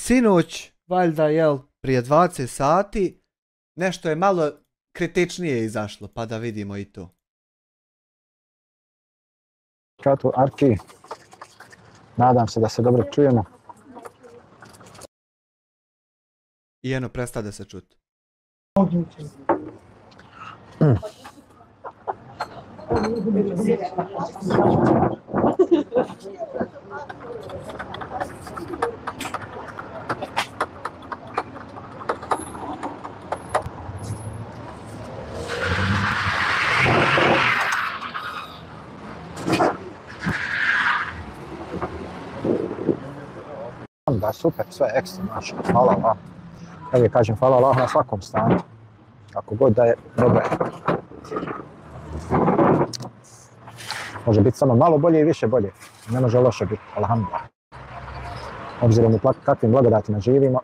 sinoć, valjda, jel, prije 20 sati, nešto je malo kritičnije izašlo, pa da vidimo i to. Kato, Arki, nadam se da se dobro čujemo. I jedno prestade se čuti. Da, super, sve ekstra, znači, hvala Allah. Ja uvijek kažem hvala Allah na svakom stanju. Kako god da je, dobro je. Može biti samo malo bolje i više bolje. Ne može loše biti, alhamdulillah. Obzirom u kakvim blagodatima živimo,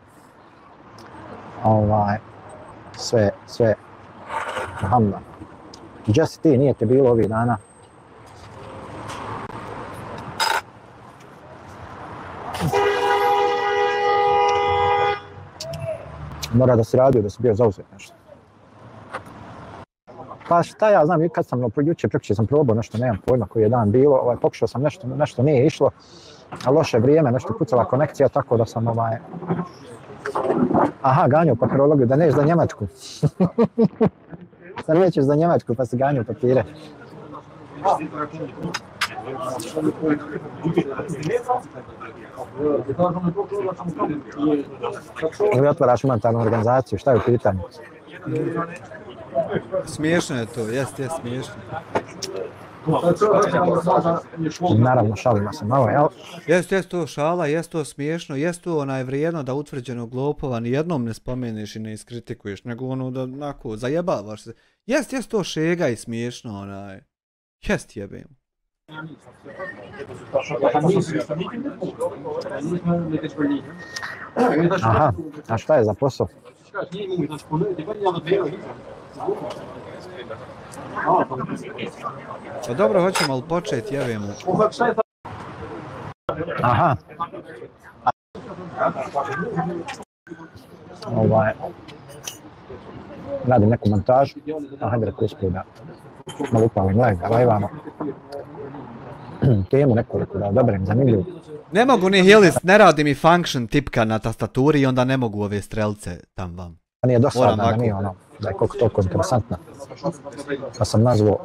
sve, alhamdulillah. Gdje si ti, nije te bilo ovih dana? Mora da si radio, da si bio zauzet nešto. Pa šta ja znam, kad sam jučer sam probao nešto, nemam pojma koji je dan bilo, pokušao sam nešto nije išlo, a loše vrijeme, nešto pucala konekcija, tako da sam ganjao papirologiju, da neš za Njemačku. Sad nećeš za Njemačku, pa si ganjao papire. Ili otvaraš humanitarnu organizaciju, šta je u pitanju? Smiješno je to, jest smiješno. Naravno, šalimo se malo, jel? Jest to šala, jest to smiješno, jest to vrijedno da utvrđenog lopova nijednom ne spomeniš i ne iskritikuješ, nego da onako zajebavaš se. Jest to šega i smiješno, jest jebem. Aha, a šta je za posao? Pa dobro, hoćemo li početi, jebemo. Aha. Radim neku montažu, hajde da uspiju da malo upalim lajvamo. Temu nekoliko da odaberem zanimljivu. Ne mogu ni hilist, ne radi mi function tipka na tastaturi i onda ne mogu ove strelce tam vam. Pa nije dosadno da nije da je koliko toliko interesantna. Pa sam nazvao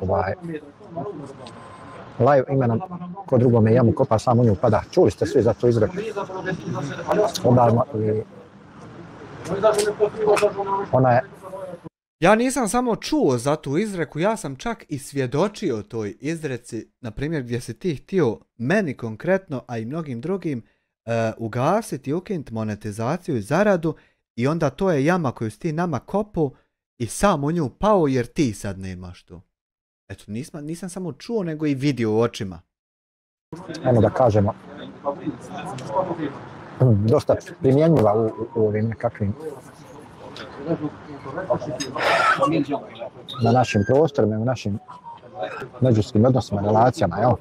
live imenom ko drugo me jamu kopa, sam u nju pada. Čuli ste svi za to izreku. Odavno i ona je... Ja nisam samo čuo za tu izreku, ja sam čak i svjedočio toj izreci, na primjer gdje si ti htio meni konkretno, a i mnogim drugim, ugasiti, ukinuti monetizaciju i zaradu i onda to je jama koju si ti nama kopao i sam u nju pao jer ti sad nemaš to. Eto, nisam samo čuo nego i vidio u očima. Ajmo da kažemo, dosta primjenjiva u ovim nekakvim na našim prostorima, u našim međuskim odnosima, relacijama, jel?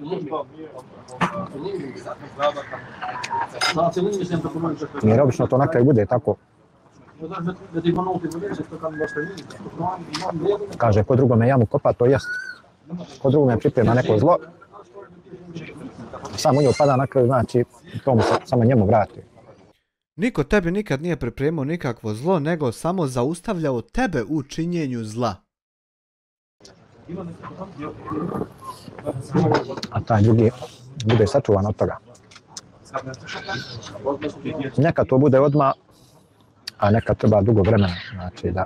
Jer obično to na kraju bude tako. Kaže, ko drugome jamu kopa, to jest. Ko drugome priprema neko zlo, samo nju pada na kraju, znači to mu se samo njemu vrati. Niko tebi nikad nije pripremio nikakvo zlo, nego samo zaustavljao tebe u činjenju zla. A taj drugi bude sačuvan od toga. Neka to bude odmah, a neka treba dugo vremena. Znači da,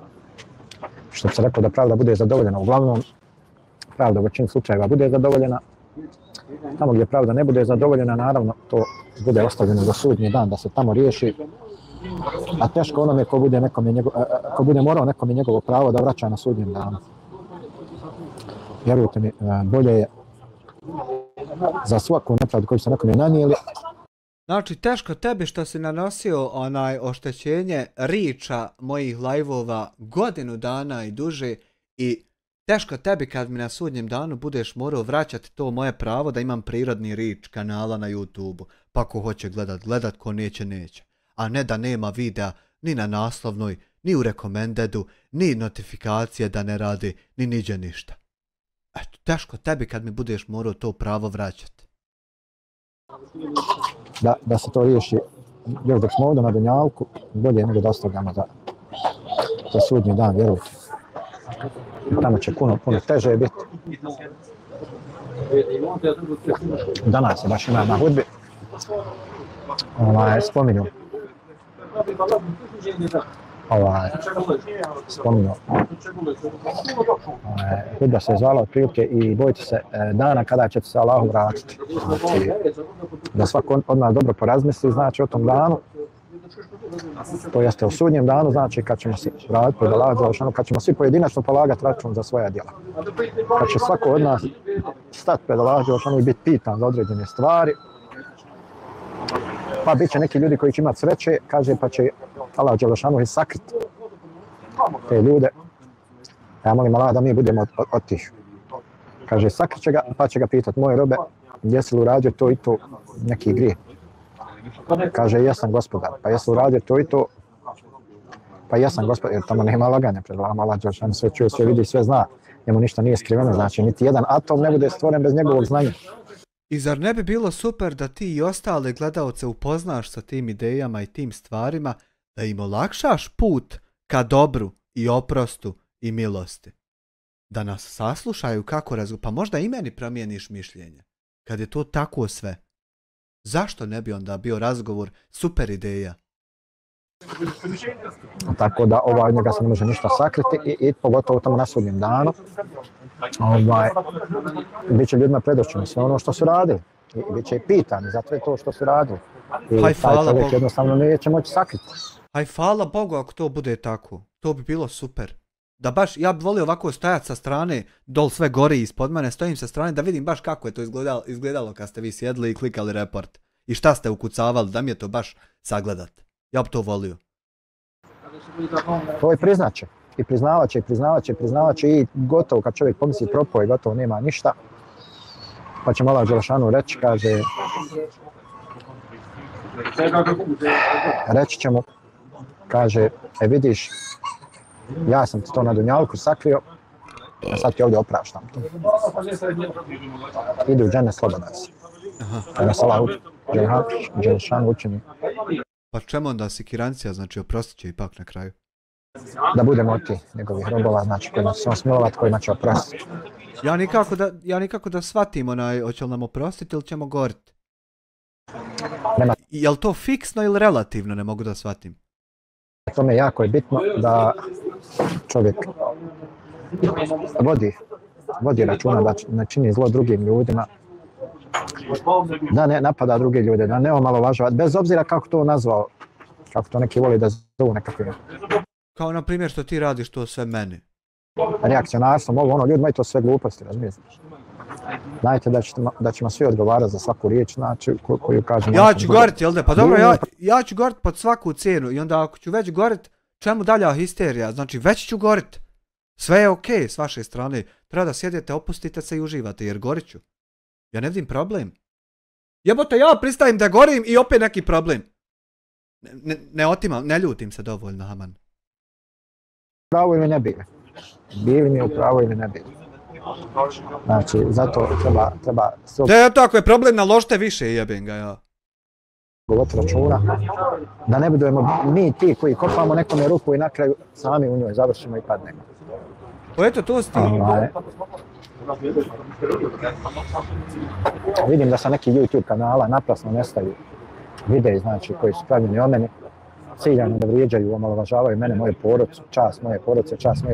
što bi se rekao da pravda bude zadovoljena. Uglavnom, pravda u većini slučajeva bude zadovoljena. Tamo gdje pravda ne bude zadovoljena, naravno, to bude ostavljeno za sudnji dan da se tamo riješi. A teško onome ko bude morao nekom je njegovo pravo da vraća na sudnjem danu. Vjerujte mi, bolje je za svaku nepravdu koju se nekom je nanijeli. Znači, teško tebi što si nanosio oštećenje riča mojih lajvova godinu dana i duže i teško tebi kad mi na sudnjem danu budeš morao vraćati to moje pravo da imam prirodni rič kanala na YouTube-u. Pa ko hoće gledat, ko neće. a ne da nema videa ni na naslovnoj, ni u rekomendedu, ni notifikacije da ne radi, ni niđe ništa. Eto, teško tebi kad mi budeš morao to pravo vraćati. Da se to riješi još dok smo ovdje na Dunjalku, bolje nego da ostavljamo za sudnji dan, vjerujte. Tamo će puno teže biti. Danas je baš ima na hudbi. Spominju. Hudba se je zvala otprilike i bojite se dana kada ćete se Allahu vratiti. Znači, da svako od nas dobro porazmisli, znači o tom danu, to jeste u sudnjem danu, znači kad ćemo se vratiti pred Allahu dželešanu, kad ćemo svi pojedinačno polagati račun za svoja djela. Kad će svako od nas stati pred Allahu dželešanu i biti pitan za određene stvari, pa bit će neki ljudi koji će imati sreće, kaže, pa će Allah dželešanu i sakriti te ljude. Ja molim Allah da mi budemo od tih. Kaže, sakrit će ga, pa će ga pitati, moje robe, jesi li uradio to i to neki grije? Kaže, jesam gospodar. Pa jesi li uradio to i to? Pa jesam gospodar, jer tamo nema laganja pred Allahom. Allah dželešanu sve čuje, sve vidi, sve zna. Njemu ništa nije skriveno, znači niti jedan atom ne bude stvoren bez njegovog znanja. I zar ne bi bilo super da ti i ostale gledaoce upoznaš sa tim idejama i tim stvarima, da im olakšaš put ka dobru i oprostu i milosti? Da nas saslušaju kako pa možda i meni promijeniš mišljenje. Kad je to tako sve, zašto ne bi onda bio razgovor super ideja? Tako da njega se ne može ništa sakriti i pogotovo tamo na sudnjem danu. Biće ljudima predočeno sve ono što su radili i bit će i pitani za sve to što su radili. I taj čovjek jednostavno neće moći sakriti. Aj, hvala Bogu ako to bude tako. To bi bilo super. Da baš, ja bi volio ovako stajati sa strane, dol sve gori ispod mene, stojim sa strane da vidim baš kako je to izgledalo kad ste vi sjedli i klikali report. I šta ste ukucavali, da mi je to baš sagledat. Ja bi to volio. To i priznaće. I priznavat će i gotovo kad čovjek pomisli propao i gotovo nema ništa. Pa će Allah dželešanu reći, kaže, reći će mu, kaže, vidiš, ja sam ti to na dunjalku sakrio, a sad ti ovdje opraštam to. Idu u džene, slobodan si. Da nas Allah dželešanu učini. Pa čemu onda sikirancija, znači oprostit će ipak na kraju? Da budemo od tih njegovih robova, znači kojima će se on smilovat, kojima će oprostiti. Ja nikako da shvatim hoće li nam oprostiti ili ćemo goriti? Je li to fiksno ili relativno, ne mogu da shvatim? Tome jako je bitno da čovjek vodi računa da ne čini zlo drugim ljudima, da ne napada druge ljude, da ne omalovažava, bez obzira kako to nazvao, kako to neki voli da zovu nekakve. Kao na primjer što ti radiš to sve meni. Reakcionarstvom, ljudima i to sve gluposti, razumijete? Znajte da ćemo svi odgovarati za svaku riječ, znači koju kažemo. Ja ću goriti, jel da? Pa dobro, ja ću goriti pod svaku cijenu i onda ako ću već goriti, čemu dalja histerija? Znači već ću goriti. Sve je okej s vaše strane. Treba da sjedete, opustite se i uživate jer gorit ću. Ja ne vidim problem. Jebote, ja pristajem da gorim i opet neki problem. Ne otimam, ne ljutim se dovoljno, Haman. Pravo ili ne bili. Bili mi u pravo ili ne bili. Znači, zato treba... Tako je problem, naložite više, jebem ga ja. Govoriti računa, da ne budemo mi ti koji kopamo nekome ruku i na kraju sami u njoj završimo i padnemo. Eto, to si ti. Vidim da sa neki YouTube kanala naprasno nestaju videi, znači, koji su pravljeni o meni, ciljano da vrijeđaju, omalovažavaju mene, moje porodice, čast moje porodice, čast moje...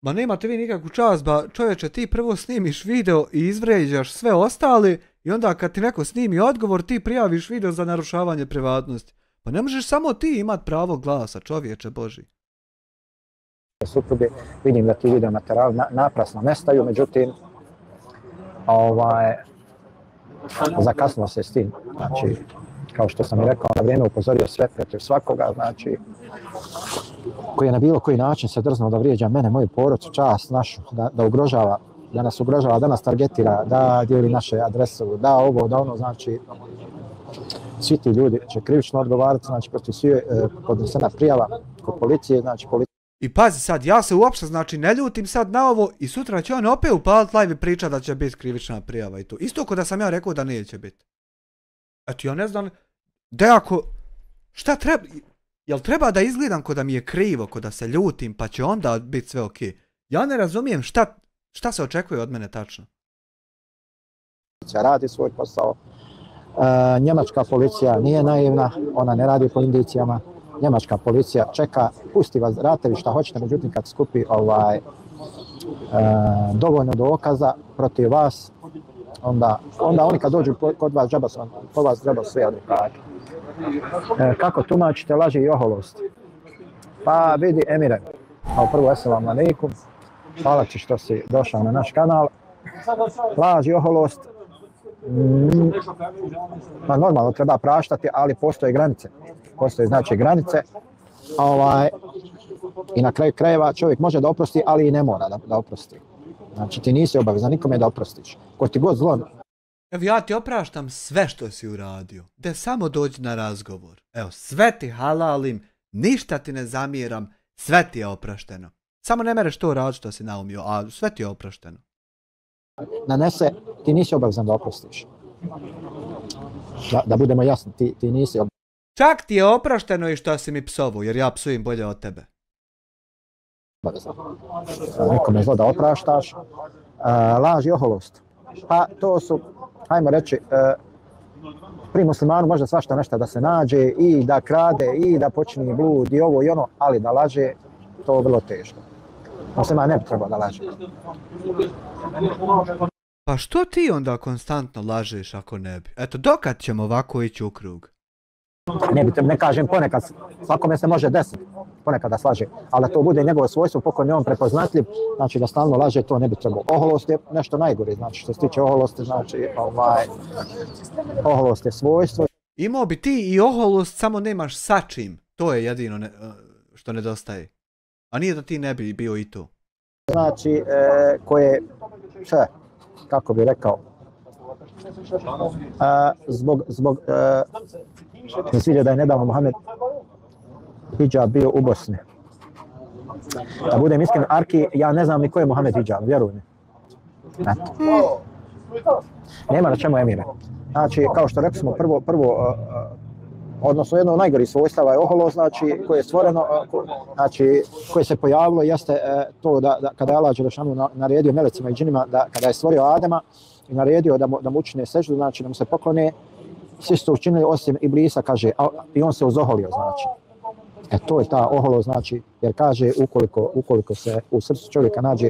Ma nemate vi nikakvu čast, ba čovječe, ti prvo snimiš video i izvrijeđaš sve ostali i onda kad ti neko snimi odgovor ti prijaviš video za narušavanje privatnosti. Pa ne možeš samo ti imat pravo glasa, čovječe Boži. Supruge, vidim da ti video materijali naprasno nestaju, međutim, zakasnilo se s tim. Znači, kao što sam i rekao, na vrijeme upozorio sve protiv svakoga, znači, koji je na bilo koji način se drznuo da vrijeđa mene, moju porodicu, čast našu, da ugrožava, da nas ugrožava, da nas targetira, da dijeli naše adrese, da ovo, da ono, znači, svi ti ljudi će krivično odgovarati, znači protiv svi podnesena prijava kod policije, znači policija. I pazi sad, ja se uopšte znači ne ljutim sad na ovo i sutra će on opet upaliti live i priča da će biti krivična prijava i to. Isto ko da sam ja rekao da neće biti. Eto ja ne znam, da ako, šta treba, jel treba da izgledam ko da mi je krivo, ko da se ljutim pa će onda biti sve okej. Ja ne razumijem šta se očekuje od mene tačno. Radi svoj posao. Njemačka policija nije naivna, ona ne radi po indicijama. Njemačka policija čeka, pusti vas, radite vi šta hoćete, međutim kad skupi dovoljno dokaza protiv vas, onda oni kad dođu kod vas po vas džaba sve odrekati. Kako tumačite laži i oholost? Pa vidi Emire, kao prvo assalamu alaikum, hvala ti što si došao na naš kanal. Laž i oholost, pa normalno treba praštati, ali postoje granice. Postoje znači granice. I na kraju krajeva čovjek može da oprosti, ali i ne mora da oprosti. Znači ti nisi obavezan nikome da oprostiš. Ko ti god zlo. Evo ja ti opraštam sve što si uradio. Da samo dođi na razgovor. Evo sve ti halalim, ništa ti ne zamjeram, sve ti je oprašteno. Samo ne mereš to raditi što si naumio, a sve ti je oprašteno. Nanese, ti nisi obavezan da oprostiš. Da budemo jasni, ti nisi obavezan. Čak ti je oprašteno i što si mi psovo, jer ja psujem bolje od tebe. Nekome zlo da opraštaš. Laž i oholost. Pa to su, hajmo reći, pri muslimanu može svašta nešto da se nađe i da krade i da počini blud i ovo i ono, ali da laže, to je vrlo teško. Musliman ne bi trebao da laže. Pa što ti onda konstantno lažeš ako ne bi? Eto, dokad ćemo ovako ići u krug? Ne kažem ponekad, svakome se može desiti, ponekad da slaže, ali da to bude njegovo svojstvo, pokojno je on prepoznatljiv, znači da stalno laže, to ne bi trebalo. Oholost je nešto najgore, znači što se tiče oholosti, znači oholost je svojstvo. Imao bi ti i oholost, samo nemaš sa čim, to je jedino što nedostaje. A nije da ti ne bi bio i to. Znači, koje, kako bi rekao, zbog mi sviđa da je nedavno Mohamed Hidžab bio u Bosni. Da budem iskren, Arki, ja ne znam ni ko je Mohamed Hidžab, vjeruj mi. Nema na čemu Emire. Znači, kao što rekli smo, prvo odnosno jedno od najgorih svojstava je oholost, znači, koje je stvoreno, znači, koje se pojavilo, jeste to da kada je Allah dželešanu naredio melecima i džinima, da kada je stvorio Adema i naredio da mu učine seždu, znači da mu se poklone, svi su to učinili osim Iblisa, kaže, i on se uzoholio, znači. To je ta oholost, znači, jer kaže, ukoliko se u srcu čovjeka nađe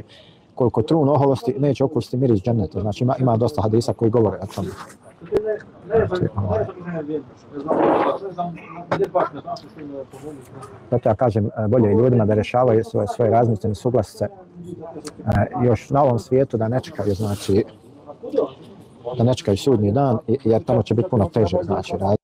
koliko trun oholosti, neće okusiti miris dženneta, znači ima dosta hadisa koji govore o tome. Zato ja kažem, bolje ljudima da rješavaju svoje razmišljene suglasice još na ovom svijetu, da ne čekaju, znači, da ne čekaju sudnji dan, jer tamo će biti puno teže, znači, raditi.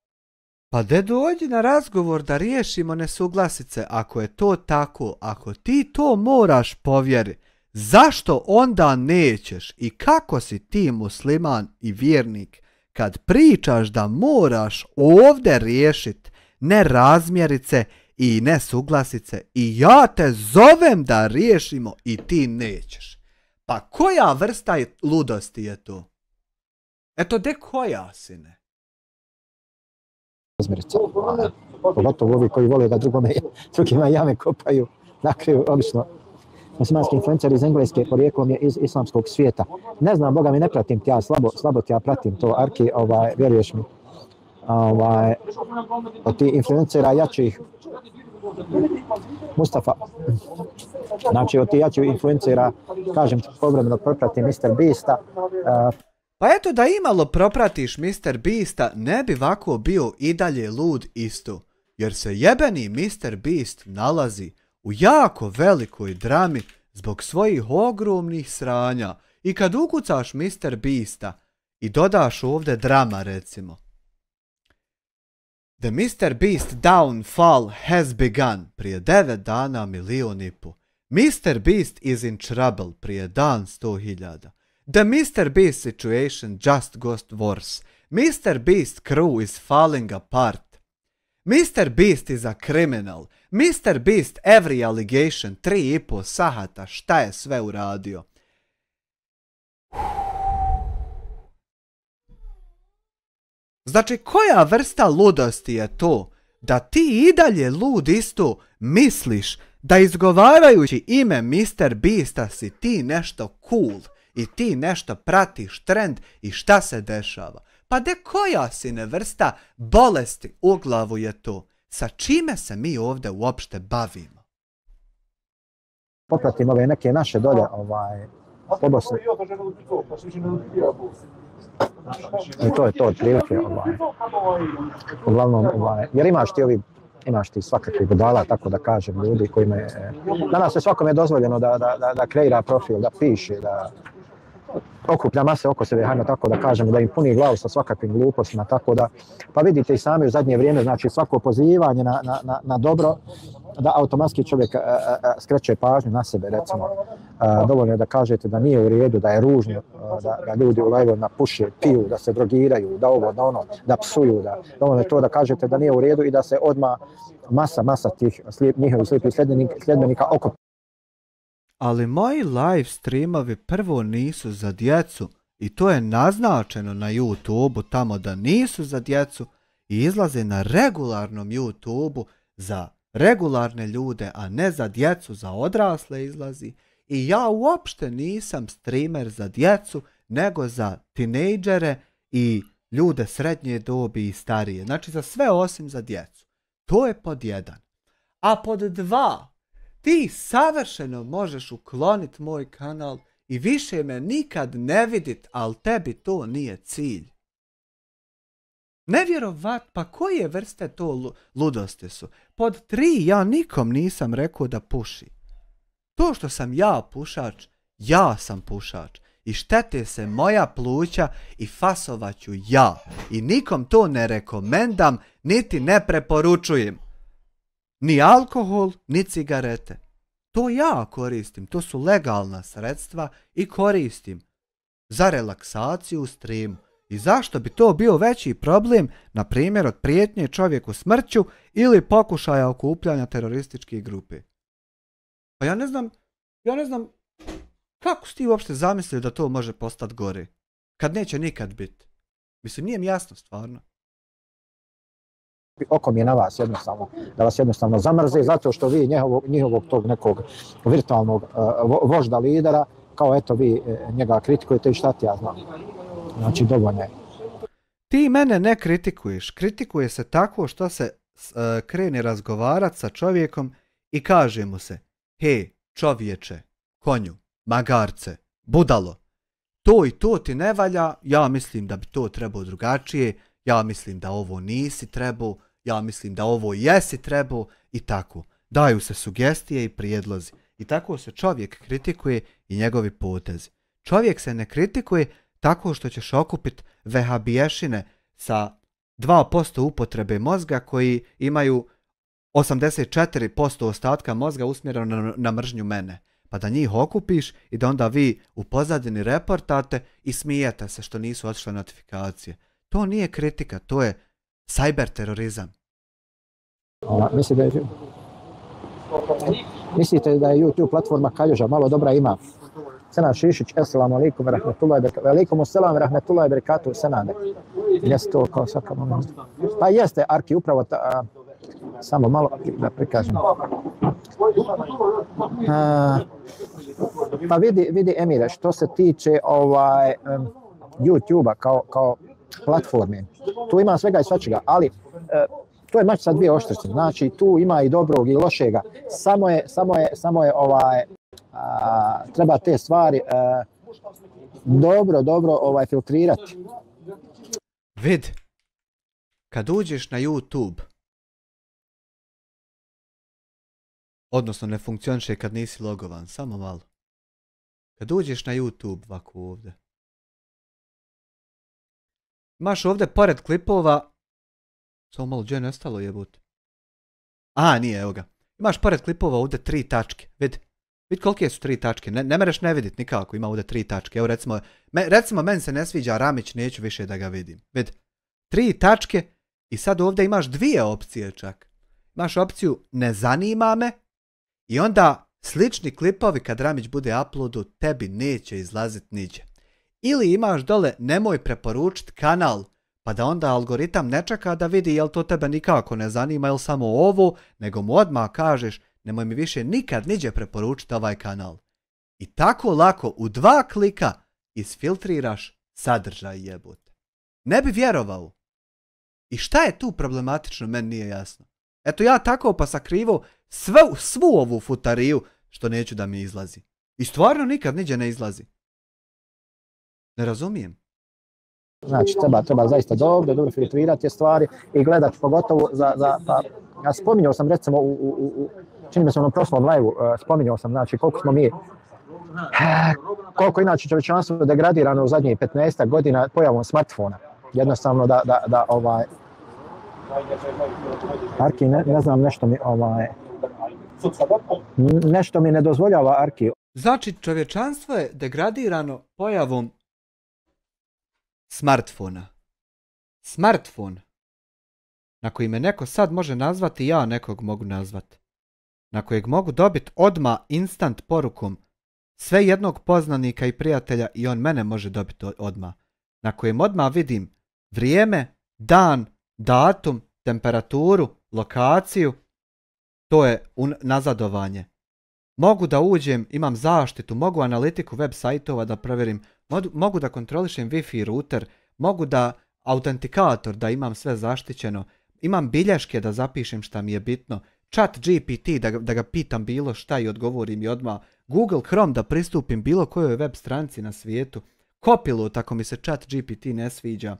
Pa de dođi na razgovor da riješimo nesuglasice, ako je to tako, ako ti to moraš povjeri, zašto onda nećeš i kako si ti musliman i vjernik kad pričaš da moraš ovdje riješiti nerazmjerice i nesuglasice i ja te zovem da riješimo i ti nećeš? Pa koja vrsta ludosti je to? Eto, de koja, sine? Razmjerice, pogotovo ovi koji vole da drugima jame kopaju, na kraju, obično, muslimanski influencer iz Engleske, porijeklom je iz islamskog svijeta. Ne znam, Boga mi ne pratim ti ja, slabo ti ja pratim to, Arki, vjeruješ mi. Od ti influencera jačih, Mustafa, znači od ti jačih influencera, kažem ti, povremeno propratim Mr. Beasta. Pa eto, da imalo propratiš Mr. Beasta, ne bi ovako bio i dalje lud isto, jer se jebeni Mr. Beast nalazi u jako velikoj drami zbog svojih ogromnih sranja. I kad ukucaš Mr. Beasta i dodaš ovdje drama, recimo, The Mr. Beast downfall has begun, prije 9 dana 1,5 miliona. Mr. Beast is in trouble, prije dan 100.000. The Mr. Beast situation just got worse. Mr. Beast crew is falling apart. Mr. Beast is a criminal. Mr. Beast every allegation 3,5 sahata, šta je sve uradio. Znači, koja vrsta ludosti je to? Da ti i dalje lud isto misliš da izgovarajući ime Mr. Beasta si ti nešto cool i ti nešto pratiš trend i šta se dešava. Pa de koja si ne vrsta bolesti u glavu je to? Sa čime se mi ovdje uopšte bavimo? Popratim ove neke naše dolje, pobosne. I to je to otprilike, uglavnom, jer imaš ti svakakvih budala, tako da kažem, ljudi kojima je, danas je svakome dozvoljeno da kreira profil, da piše, da okuplja mase oko sebe, hajmo tako da kažemo, da im puni glavu sa svakakvim glupostima, tako da, pa vidite i sami u zadnje vrijeme, znači svako pozivanje na dobro, da automatski čovjek skreće pažnju na sebe, recimo, dovoljno je da kažete da nije u redu, da je ružno, da ljudi u live-ovima puše, piju, da se drogiraju, da ovo, da ono, da psuju, dovoljno je to da kažete da nije u redu i da se odmah masa tih njihovih slijepih sljedbenika okuplja. Ali moji live streamovi prvo nisu za djecu i to je naznačeno na YouTube-u tamo da nisu za djecu i izlaze na regularnom YouTube-u za regularne ljude, a ne za djecu, za odrasle izlazi. I ja uopšte nisam streamer za djecu, nego za tinejdžere i ljude srednje dobi i starije. Znači za sve osim za djecu. To je pod 1. A pod 2, ti savršeno možeš ukloniti moj kanal i više me nikad ne vidit, ali tebi to nije cilj. Nevjerovat, pa koje vrste to ludosti su? Pod 3, ja nikom nisam rekao da puši. To što sam ja pušač, ja sam pušač. I štete se moja pluća i fasovaću ja. I nikom to ne rekomendam, niti ne preporučujem. Ni alkohol, ni cigarete. To ja koristim, to su legalna sredstva i koristim za relaksaciju u streamu. I zašto bi to bio veći problem, na primjer od prijetnje čovjeku smrću ili pokušaja okupljanja terorističkih grupe? Pa ja ne znam kako si ti uopšte zamislio da to može postati gore, kad neće nikad biti. Mislim, nije mi jasno stvarno. Oko mi je na vas jednostavno, da vas jednostavno zamrze, zato što vi njihovog tog nekog virtualnog vožda lidera, kao eto vi njega kritikujete i šta ti ja znam. Znači dovoljno je. Ti mene ne kritikuješ, kritikuje se tako što se krene razgovarat sa čovjekom i kaže mu se: he, čovječe, konju, magarce, budalo, to i to ti ne valja, ja mislim da bi to trebao drugačije, ja mislim da ovo nisi trebao, ja mislim da ovo jesi trebao i tako. Daju se sugestije i prijedlozi. I tako se čovjek kritikuje i njegovi potezi. Čovjek se ne kritikuje tako što ćeš okupiti vehabiješine sa 2% upotrebe mozga koji imaju 84% ostatka mozga usmjereno na mržnju mene. Pa da njih okupiš i da onda vi u pozadini reportate i smijete se što nisu otišle notifikacije. To nije kritika, to je cyber terorizam. Mislite da je YouTube platforma kaljuža, malo dobra ima. Senad Šišić, assalamu alaikum rahmetullahi barakatuh. Alaikum assalam rahmetullahi barakatuh, Senade. Jeste to kao svaka moment. Pa jeste, Arki, upravo samo malo da prikažem. Pa vidi Emire, što se tiče YouTube-a kao platforme, tu ima svega i svačega, ali to je mač sa dvije oštrice, znači tu ima i dobrog i lošega, samo je treba te stvari dobro filtrirati. Vid, kad uđeš na YouTube, odnosno ne funkcioniše kad nisi logovan, samo malo. Kad uđeš na YouTube, ovako ovdje, imaš ovdje pored klipova, samo malo gdje je nestalo jebut. A, nije, evo ga. Imaš pored klipova ovdje 3 tačke, vidi. Vidi kolike su 3 tačke, ne mereš ne vidit nikako, ima ovdje 3 tačke. Evo recimo meni se ne sviđa Ramić, neću više da ga vidim. Vidi, 3 tačke i sad ovdje imaš 2 opcije čak. Imaš opciju ne zanima me i onda slični klipovi kad Ramić bude uploadu tebi neće izlaziti niđe. Ili imaš dole nemoj preporučiti kanal pa da onda algoritam ne čeka da vidi jel to tebe nikako ne zanima ili samo ovo, nego mu odmah kažeš nemoj mi više nikad niđe preporučiti ovaj kanal. I tako lako u 2 klika isfiltriraš sadržaj jebote. Ne bi vjerovao. I šta je tu problematično, meni nije jasno. Eto ja tako pa sakrivo svu ovu futariju što neću da mi izlazi. I stvarno nikad niđe ne izlazi. Ne razumijem. Znači treba zaista dobro filtrirati stvari i gledati pogotovo pa ja spominjao sam recimo čini mi se u onom prošlom live-u, spominjao sam znači koliko inače čovječanstvo degradirano u zadnjih 15 godina pojavom smartfona. Jednostavno da Arki, ne znam, nešto mi ne dozvoljava Arki. Znači čovječanstvo je degradirano pojavom smartfona. Smartfon na koji me neko sad može nazvati, ja nekog mogu nazvati. Na kojeg mogu dobiti odmah instant porukom sve jednog poznanika i prijatelja i on mene može dobiti odmah. Na kojem odmah vidim vrijeme, dan, datum, temperaturu, lokaciju. To je nazadovanje. Mogu da uđem, imam zaštitu, mogu analitiku web sajtova da provjerim, mogu da kontrolišem Wi-Fi router, mogu da autentikator, da imam sve zaštićeno, imam bilješke da zapišem šta mi je bitno, Chat GPT da ga pitam bilo šta i odgovorim i odmah, Google Chrome da pristupim bilo kojoj web stranci na svijetu, Copilot ako mi se Chat GPT ne sviđa,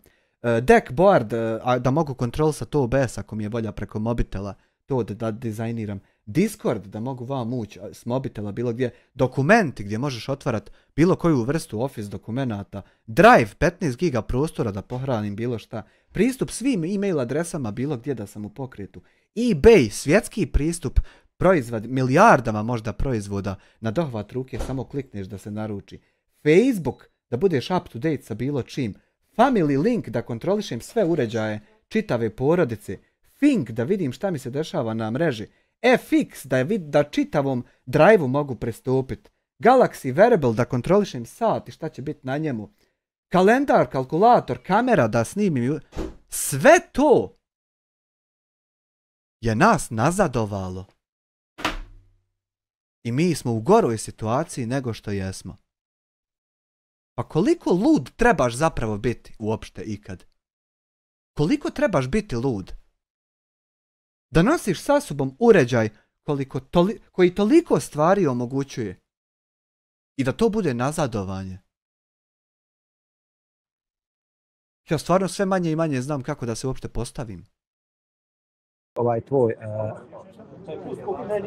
Deckboard da mogu kontrolisati OBS ako mi je volja preko mobitela, to da dizajniram, Discord da mogu vam ući s mobitela bilo gdje, dokumenti gdje možeš otvarati bilo koju vrstu Office dokumenata, Drive 15 giga prostora da pohranim bilo šta, pristup svim e-mail adresama bilo gdje da sam u pokretu, eBay, svjetski pristup proizvod, milijardama možda proizvoda na dohvat ruke, samo klikneš da se naruči, Facebook da budeš up to date sa bilo čim, Family Link da kontrolišem sve uređaje čitave porodice, Think da vidim šta mi se dešava na mreži, FX da čitavom drive-u mogu pristupiti, Galaxy Wearable da kontrolišem sat i šta će biti na njemu, kalendar, kalkulator, kamera da snimim, sve to je nas nazadovalo. I mi smo u goroj situaciji nego što jesmo. Pa koliko lud trebaš zapravo biti uopšte ikad? Koliko trebaš biti lud? Da nosiš sa sobom uređaj koji toliko stvari omogućuje. I da to bude nazadovanje. Ja stvarno sve manje i manje znam kako da se uopšte postavim. Tvoj,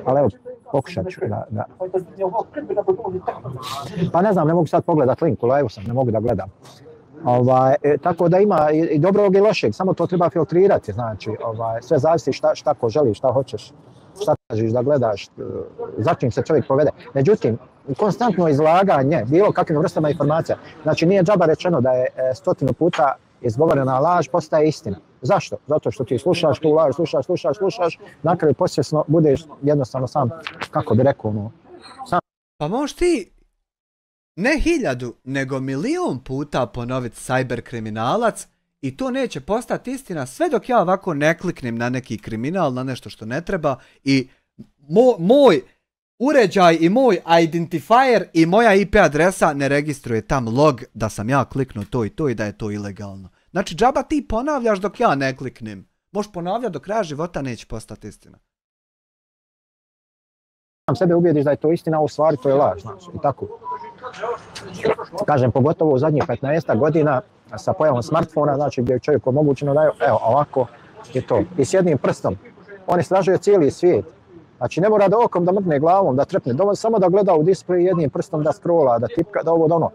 ali evo, pokušat ću da... Pa ne znam, ne mogu sad pogledat link, u live sam, ne mogu da gledam. Tako da ima i dobrog i lošeg, samo to treba filtrirati, znači, sve zavisi šta ko želiš, šta hoćeš, šta tražiš da gledaš, za čim se čovjek povede. Međutim, konstantno izlaganje bilo kakvim vrstama informacija, znači nije džaba rečeno da je 100 puta izgovorena laž postaje istina. Zašto? Zato što ti slušaš tu laž, slušaš, na kraju posvjesno budeš jednostavno sam, kako bi rekao, sam. Pa možeš ti ne 1000, nego 1.000.000 puta ponoviti cyber kriminalac i to neće postati istina sve dok ja ovako ne kliknem na neki kriminal, na nešto što ne treba i moj uređaj i moj identifier i moja IP adresa ne registruje tam log da sam ja kliknuo to i da je to ilegalno. Znači džaba ti ponavljaš dok ja ne kliknem. Možeš ponavljati do kraja života, neće postati istina. Sam sebe ubijediš da je to istina, a u stvari to je laž, znači, i tako. Kažem, pogotovo u zadnjih 15 godina sa pojavom smartfona, znači gdje je čovjek omogućeno da je, evo, ovako je to. I s jednim prstom, on istražuje cijeli svijet. Znači ne mora da okom da mrkne glavom, da trepne, dovoljno samo da gleda u display jednim prstom da scrolla, da tipka, da ovo, da ono.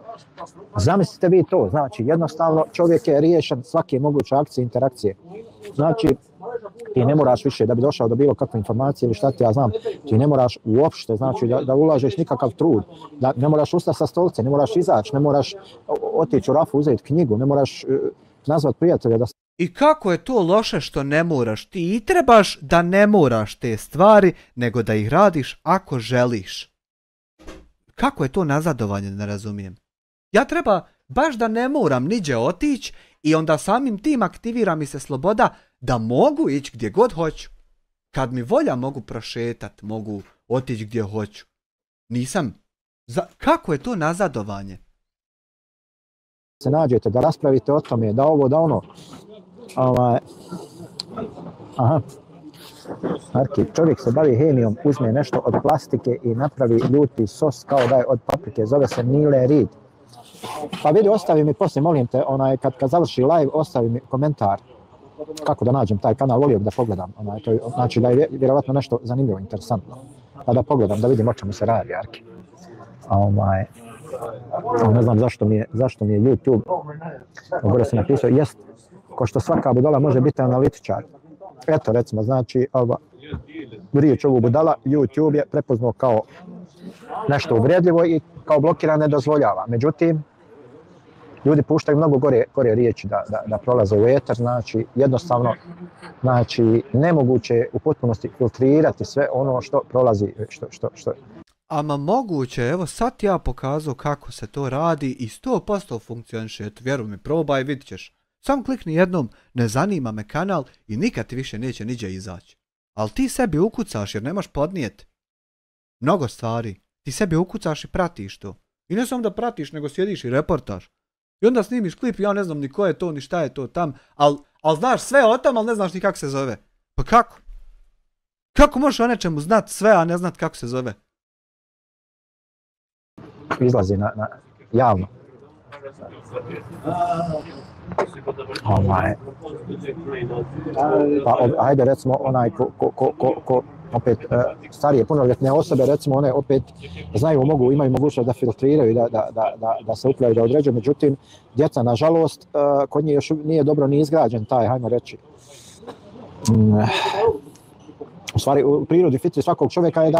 Zamislite vi to, znači jednostavno čovjek je riješen svake moguće akcije, interakcije. Znači ti ne moraš više da bi došao do bilo kakve informacije ili šta ti ja znam, ti ne moraš uopšte, znači da ulažeš nikakav trud, da ne moraš ustati sa stolice, ne moraš izaći, ne moraš otići u rafu uzeti knjigu, ne moraš nazvat prijatelja da... I kako je to loše što ne moraš? Ti i trebaš da ne moraš te stvari, nego da ih radiš ako želiš. Kako je to nazadovanje, ne razumijem. Ja treba baš da ne moram niđe otići i onda samim tim aktivira mi se sloboda da mogu ići gdje god hoću. Kad mi volja mogu prošetat, mogu otići gdje hoću. Nisam. Kako je to nazadovanje? Se nađete, da raspravite o tome, da ovo, da ono. Aha. Arki, čovjek se bavi hemijom, uzme nešto od plastike i napravi ljuti sos kao da je od paprike, zove se Mile Reed. Pa vidi, ostavi mi poslije, molim te, kad završi live, ostavi mi komentar kako da nađem taj kanal, volio bih da pogledam. Znači da je vjerovatno nešto zanimljivo, interesantno. Pa da pogledam, da vidim o čemu se radi, Arki. Ne znam zašto mi je YouTube, gore se napisao, jest, ko što svaka budala može biti analitičar. Eto, recimo, znači, riječ ovu budala, YouTube je prepoznao kao nešto uvredljivo i kao blokira ne dozvoljava. Međutim, ljudi puštaju mnogo gore riječi da prolaze u eter, znači, jednostavno, znači, nemoguće je u potpunosti filtrirati sve ono što prolazi, što. Ama moguće, evo sad ja pokazao kako se to radi i 100% funkcioniše, eto, vjeruj mi, probaj, vidit ćeš. Sam klikni jednom, ne zanima me kanal i nikad ti više neće niđe izaći. Ali ti sebi ukucaš jer nemaš podnijet mnogo stvari. Ti sebi ukucaš i pratiš to. I ne samo da pratiš, nego sjediš i reportaš. I onda snimiš klip i ja ne znam ni ko je to, ni šta je to tam, ali znaš sve o tom, ali ne znaš ni kako se zove. Pa kako? Kako možeš o nečemu znat sve, a ne znat kako se zove? Izlazi na javno. Pa ajde recimo onaj ko opet starije punoljetne osobe, recimo one opet znaju, imaju mogućnost da filtriraju, da se upravljaju, da određuju, međutim djeca nažalost kod njih još nije dobro ni izgrađen taj, hajmo reći. U stvari u prirodi fitri svakog čovjeka je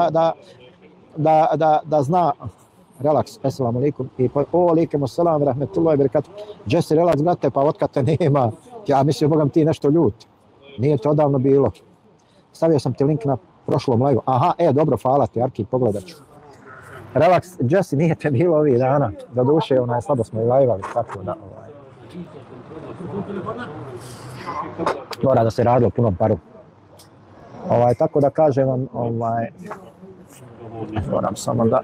da zna relaks, assalamu alaikum, i alaikum assalam, rahmetullahi barakatuh. Jesse, relaks, brate, pa otkad te nema? Ja mislim, bogam ti nešto ljut. Nije to odavno bilo. Stavio sam ti link na prošlom live. Aha, dobro, hvala ti, Arki, pogledat ću. Relaks, Jesse, nije te bilo ovih dana. Do duše, slabo smo i live-ali, tako da, mora da se radi o punom paru. Tako da kažem vam, moram samo da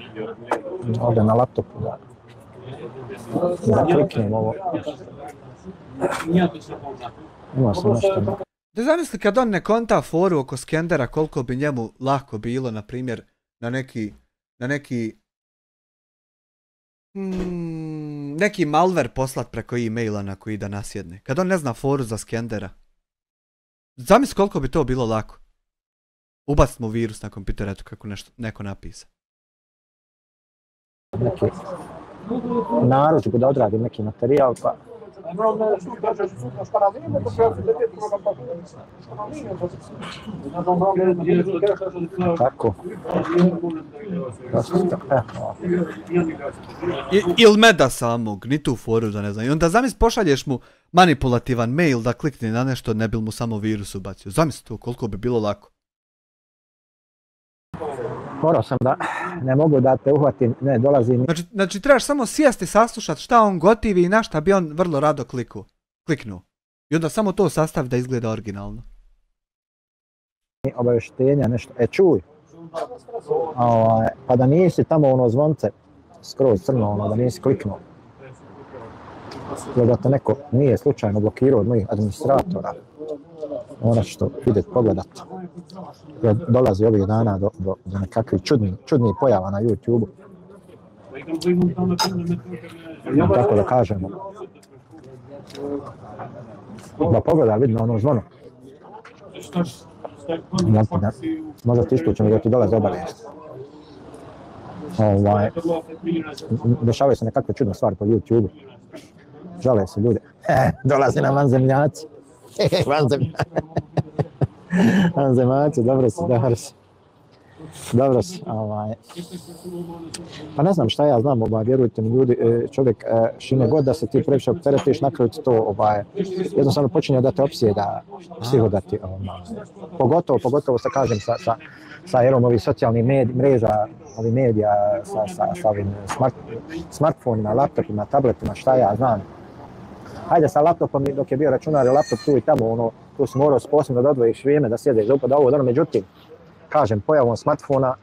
ovdje na laptopu da kliknem ovo. Ima sam nešto. Da zamisli kad on ne konta foru oko Skendera, koliko bi njemu lako bilo, na primjer, na neki malware poslat preko e-maila na koji da nasjedne. Kad on ne zna foru za Skendera. Zamisli koliko bi to bilo lako. Ubacit mu virus na kompjuter, eto kako neko napisa. Neki narudžbu da odradim neki materijal, pa... Tako. Ili meda samog, ni tu foru da ne znam. I onda zamisli pošalješ mu manipulativan mail da klikne na nešto, ne bi mu samo virus ubacio. Zamisli to koliko bi bilo lako. Morao sam da ne mogu da te uhvatim, ne dolazim. Znači trebaš samo sjesti, saslušati šta on gotivi i na šta bi on vrlo rado kliknuo. I onda samo to sastavi da izgleda originalno. Obavještenja, nešto. Čuj. Pa da nisi tamo zvonce skroz crno, da nisi kliknuo. Da te neko nije slučajno blokirao od mojih administratora. Moraš to vidjeti, pogledati. Dolazi ovih dana do nekakvih čudnih pojava na YouTube-u. Tako da kažemo. Da pogleda, vidno ono zvono. Možda ti isključeno da ti dolaze obavijesti. Dešavaju se nekakve čudne stvari po YouTube-u. Žale se ljudi. Dolazi nam vanzemljaci. Vanzemaci, dobro si. Dobro si, pa ne znam šta ja znam, vjerujte mi ljudi, čovjek, šime god da se ti previše opteretiš, na kraju to, jednostavno počinje da te opsjeda psihodati, pogotovo se kažem sa erom ovih socijalnih mreža, ovih medija, sa ovim smartfonima, laptopima, tabletima, šta ja znam. Hajde sa laptopom, dok je bio računar i laptop tu i tamo, tu si morao posebno da odvojiš vrijeme, da sjedeš, da upada ovo, međutim, kažem, pojavom smartfona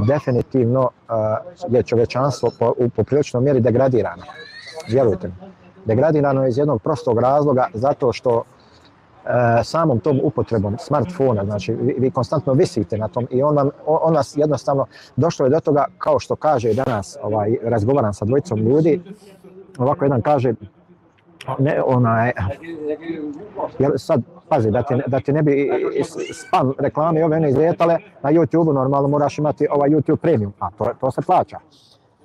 definitivno je čovječanstvo po priličnoj mjeri degradirano. Vjerujte mi. Degradirano je iz jednog prostog razloga zato što samom tom upotrebom smartfona, znači vi konstantno visite na tom i on vas jednostavno došlo je do toga, kao što kaže danas, razgovaram sa dvojicom ljudi, ovako jedan kaže, sad pazi, da ti ne bi spam reklame ove ne izletale, na YouTube-u normalno moraš imati YouTube premium, a to se plaća.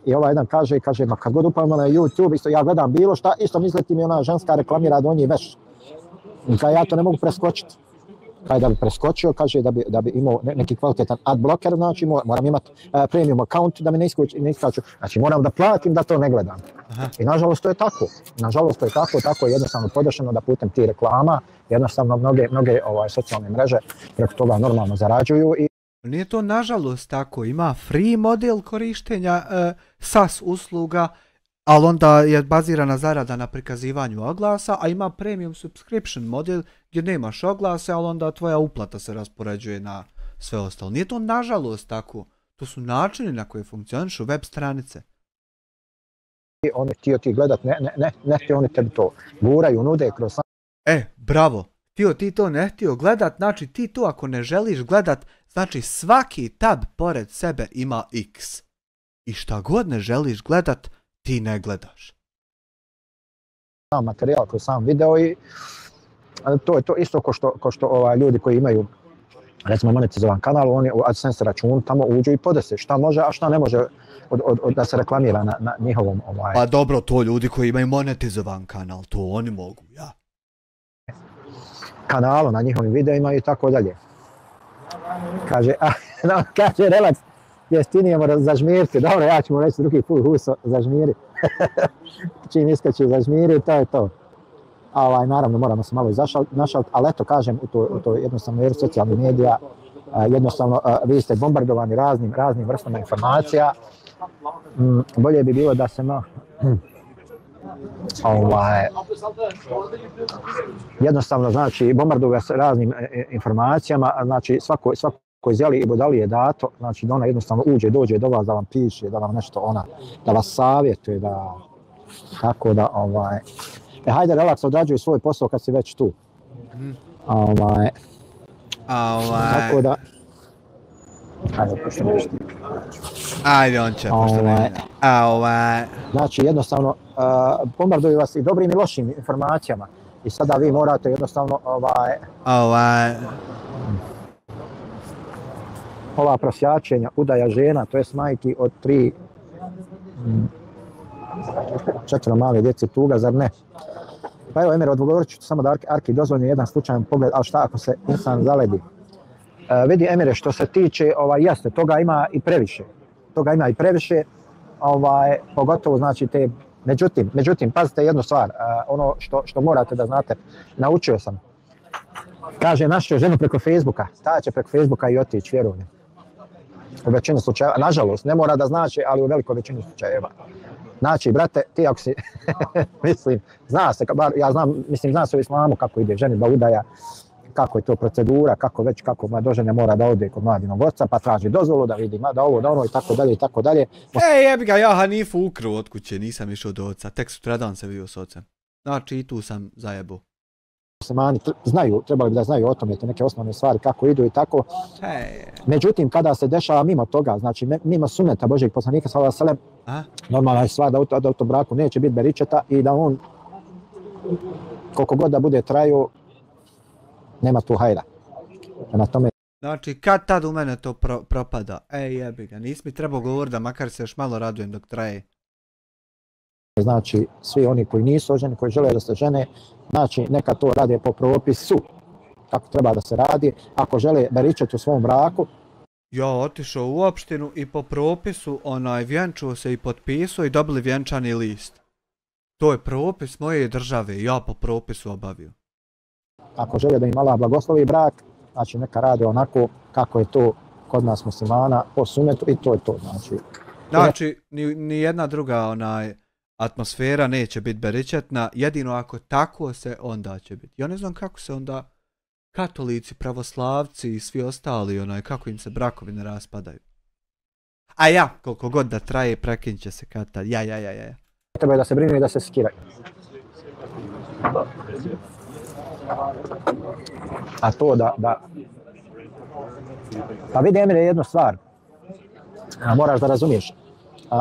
I jedan kaže, ma kad god upavim na YouTube, isto ja gledam bilo šta, isto misliti mi ona ženska reklamira donji veš. Ja to ne mogu preskočiti. Da bi preskočio, kaže da bi imao neki kvalitetan ad blocker, znači moram imati premium account da mi ne iskaču. Znači moram da platim da to ne gledam. Aha. I nažalost to je tako. Tako je jednostavno podešeno da putem tih reklama jednostavno mnoge socijalne mreže preko toga normalno zarađuju. Nije to nažalost tako, ima free model korištenja SaaS usluga, ali onda je bazirana zarada na prikazivanju oglasa, a ima premium subscription model gdje nemaš oglase, ali onda tvoja uplata se raspoređuje na sve ostalo. Nije to nažalost tako, to su načini na koje funkcionišu web stranice. Oni htio ti gledat, ne htio oni tebi to guraju, nude kroz... Bravo, ti to ne htio gledat, znači ti to ako ne želiš gledat, znači svaki tab pored sebe ima X. I šta god ne želiš gledat, ti ne gledaš. Materijal kroz sam video i to je to isto ko što ljudi koji imaju recimo monetizovan kanal, oni u AdSense račun tamo uđu i podese šta može, a šta ne može da se reklamira na njihovom Pa dobro, to ljudi koji imaju monetizovan kanal, to oni mogu, ja. Kanalu na njihovim videima i tako dalje. Kaže relax, jeftinijemo zažmiriti, dobro, ja ću mu reći drugi put huso, zažmiri. Čim iskači zažmiri, to je to. Naravno, moramo se malo našaliti, ali eto, kažem, u to jednostavno jer socijalnih medija, jednostavno vi ste bombardovani raznim vrstama informacija. Bolje bi bilo da se jednostavno, znači, bombarduju se raznim informacijama, znači svako zeli i budali je dato, znači da ona jednostavno dođe do vas da vam piše, da vam nešto da vas savjetuje, kako da hajde relaks, odrađuj svoj posao kad si već tu. Tako da... Hajde, pošto nešto. Ajde, on će, pošto ne. Znači, jednostavno, bombarduju vas i dobrim i lošim informacijama. I sada vi morate jednostavno, ova prosjačenja, udaja žena, to je majki od 4 male djece tuga, zar ne? Pa evo, Emir, odgovorit ću samo da Arki dozvoljeno jedan slučajan pogled, ali šta ako se insan zaledi? Vidi, Emire, što se tiče, jasne, toga ima i previše. Pogotovo, znači, međutim, pazite jednu stvar, ono što morate da znate, naučio sam. Kaže, našao ženu preko Facebooka, ta će preko Facebooka i otići, vjerujem. U većini slučajeva, nažalost, ne mora da znači, ali u velikoj većini slučajeva. Znači, brate, ti ako si, mislim, zna se, ja znam, zna se u islamu kako ide ženidba, udaja, kako je to procedura, kako do žene mora da ode kod mladinog oca, pa traži dozvolu da vidi da ovo, da ono i tako dalje. Jebi ga, ja Hanifu ukrao od kuće, nisam išao do oca, tek sutradan se bio s ocem. Znači, i tu sam zajebao. Muslimani trebali bi da znaju o tome, te neke osnovne stvari, kako idu i tako. Međutim, kada se dešava mimo toga, znači mimo suneta Božijeg poslanika, sallallahu alejhi ve sellem, normalna je stvar da u tom braku neće biti beričeta i da on, koliko god da bude trajao, nema tu hajra. Na tome... Znači, kad tad u mene to propada? Jebi ga, nisi mi trebao govoriti da makar se još malo radujem dok traje. Znači, svi oni koji nisu oženi, koji žele da se žene, znači neka to rade po propisu. kako treba da se radi, ako žele beričeti u svom braku. Ja otišao u opštinu i po propisu vjenčuo se i potpisao i dobili vjenčani list. To je propis moje države, ja po propisu obavio. Ako žele da im Allah blagoslovi brak, znači neka rade onako kako je to kod nas muslimana po sunetu i to je to. Znači ni jedna druga atmosfera neće biti beričetna, jedino ako tako se onda će biti. Ja ne znam kako se onda katolici, pravoslavci i svi ostali, kako im se brakovi ne raspadaju. A ja, koliko god da traje, prekinit će se kad tad. Ja. Treba je da se brinu i da se skiraju. A to da... Pa vidi Emire jednu stvar. Moraš da razumiješ.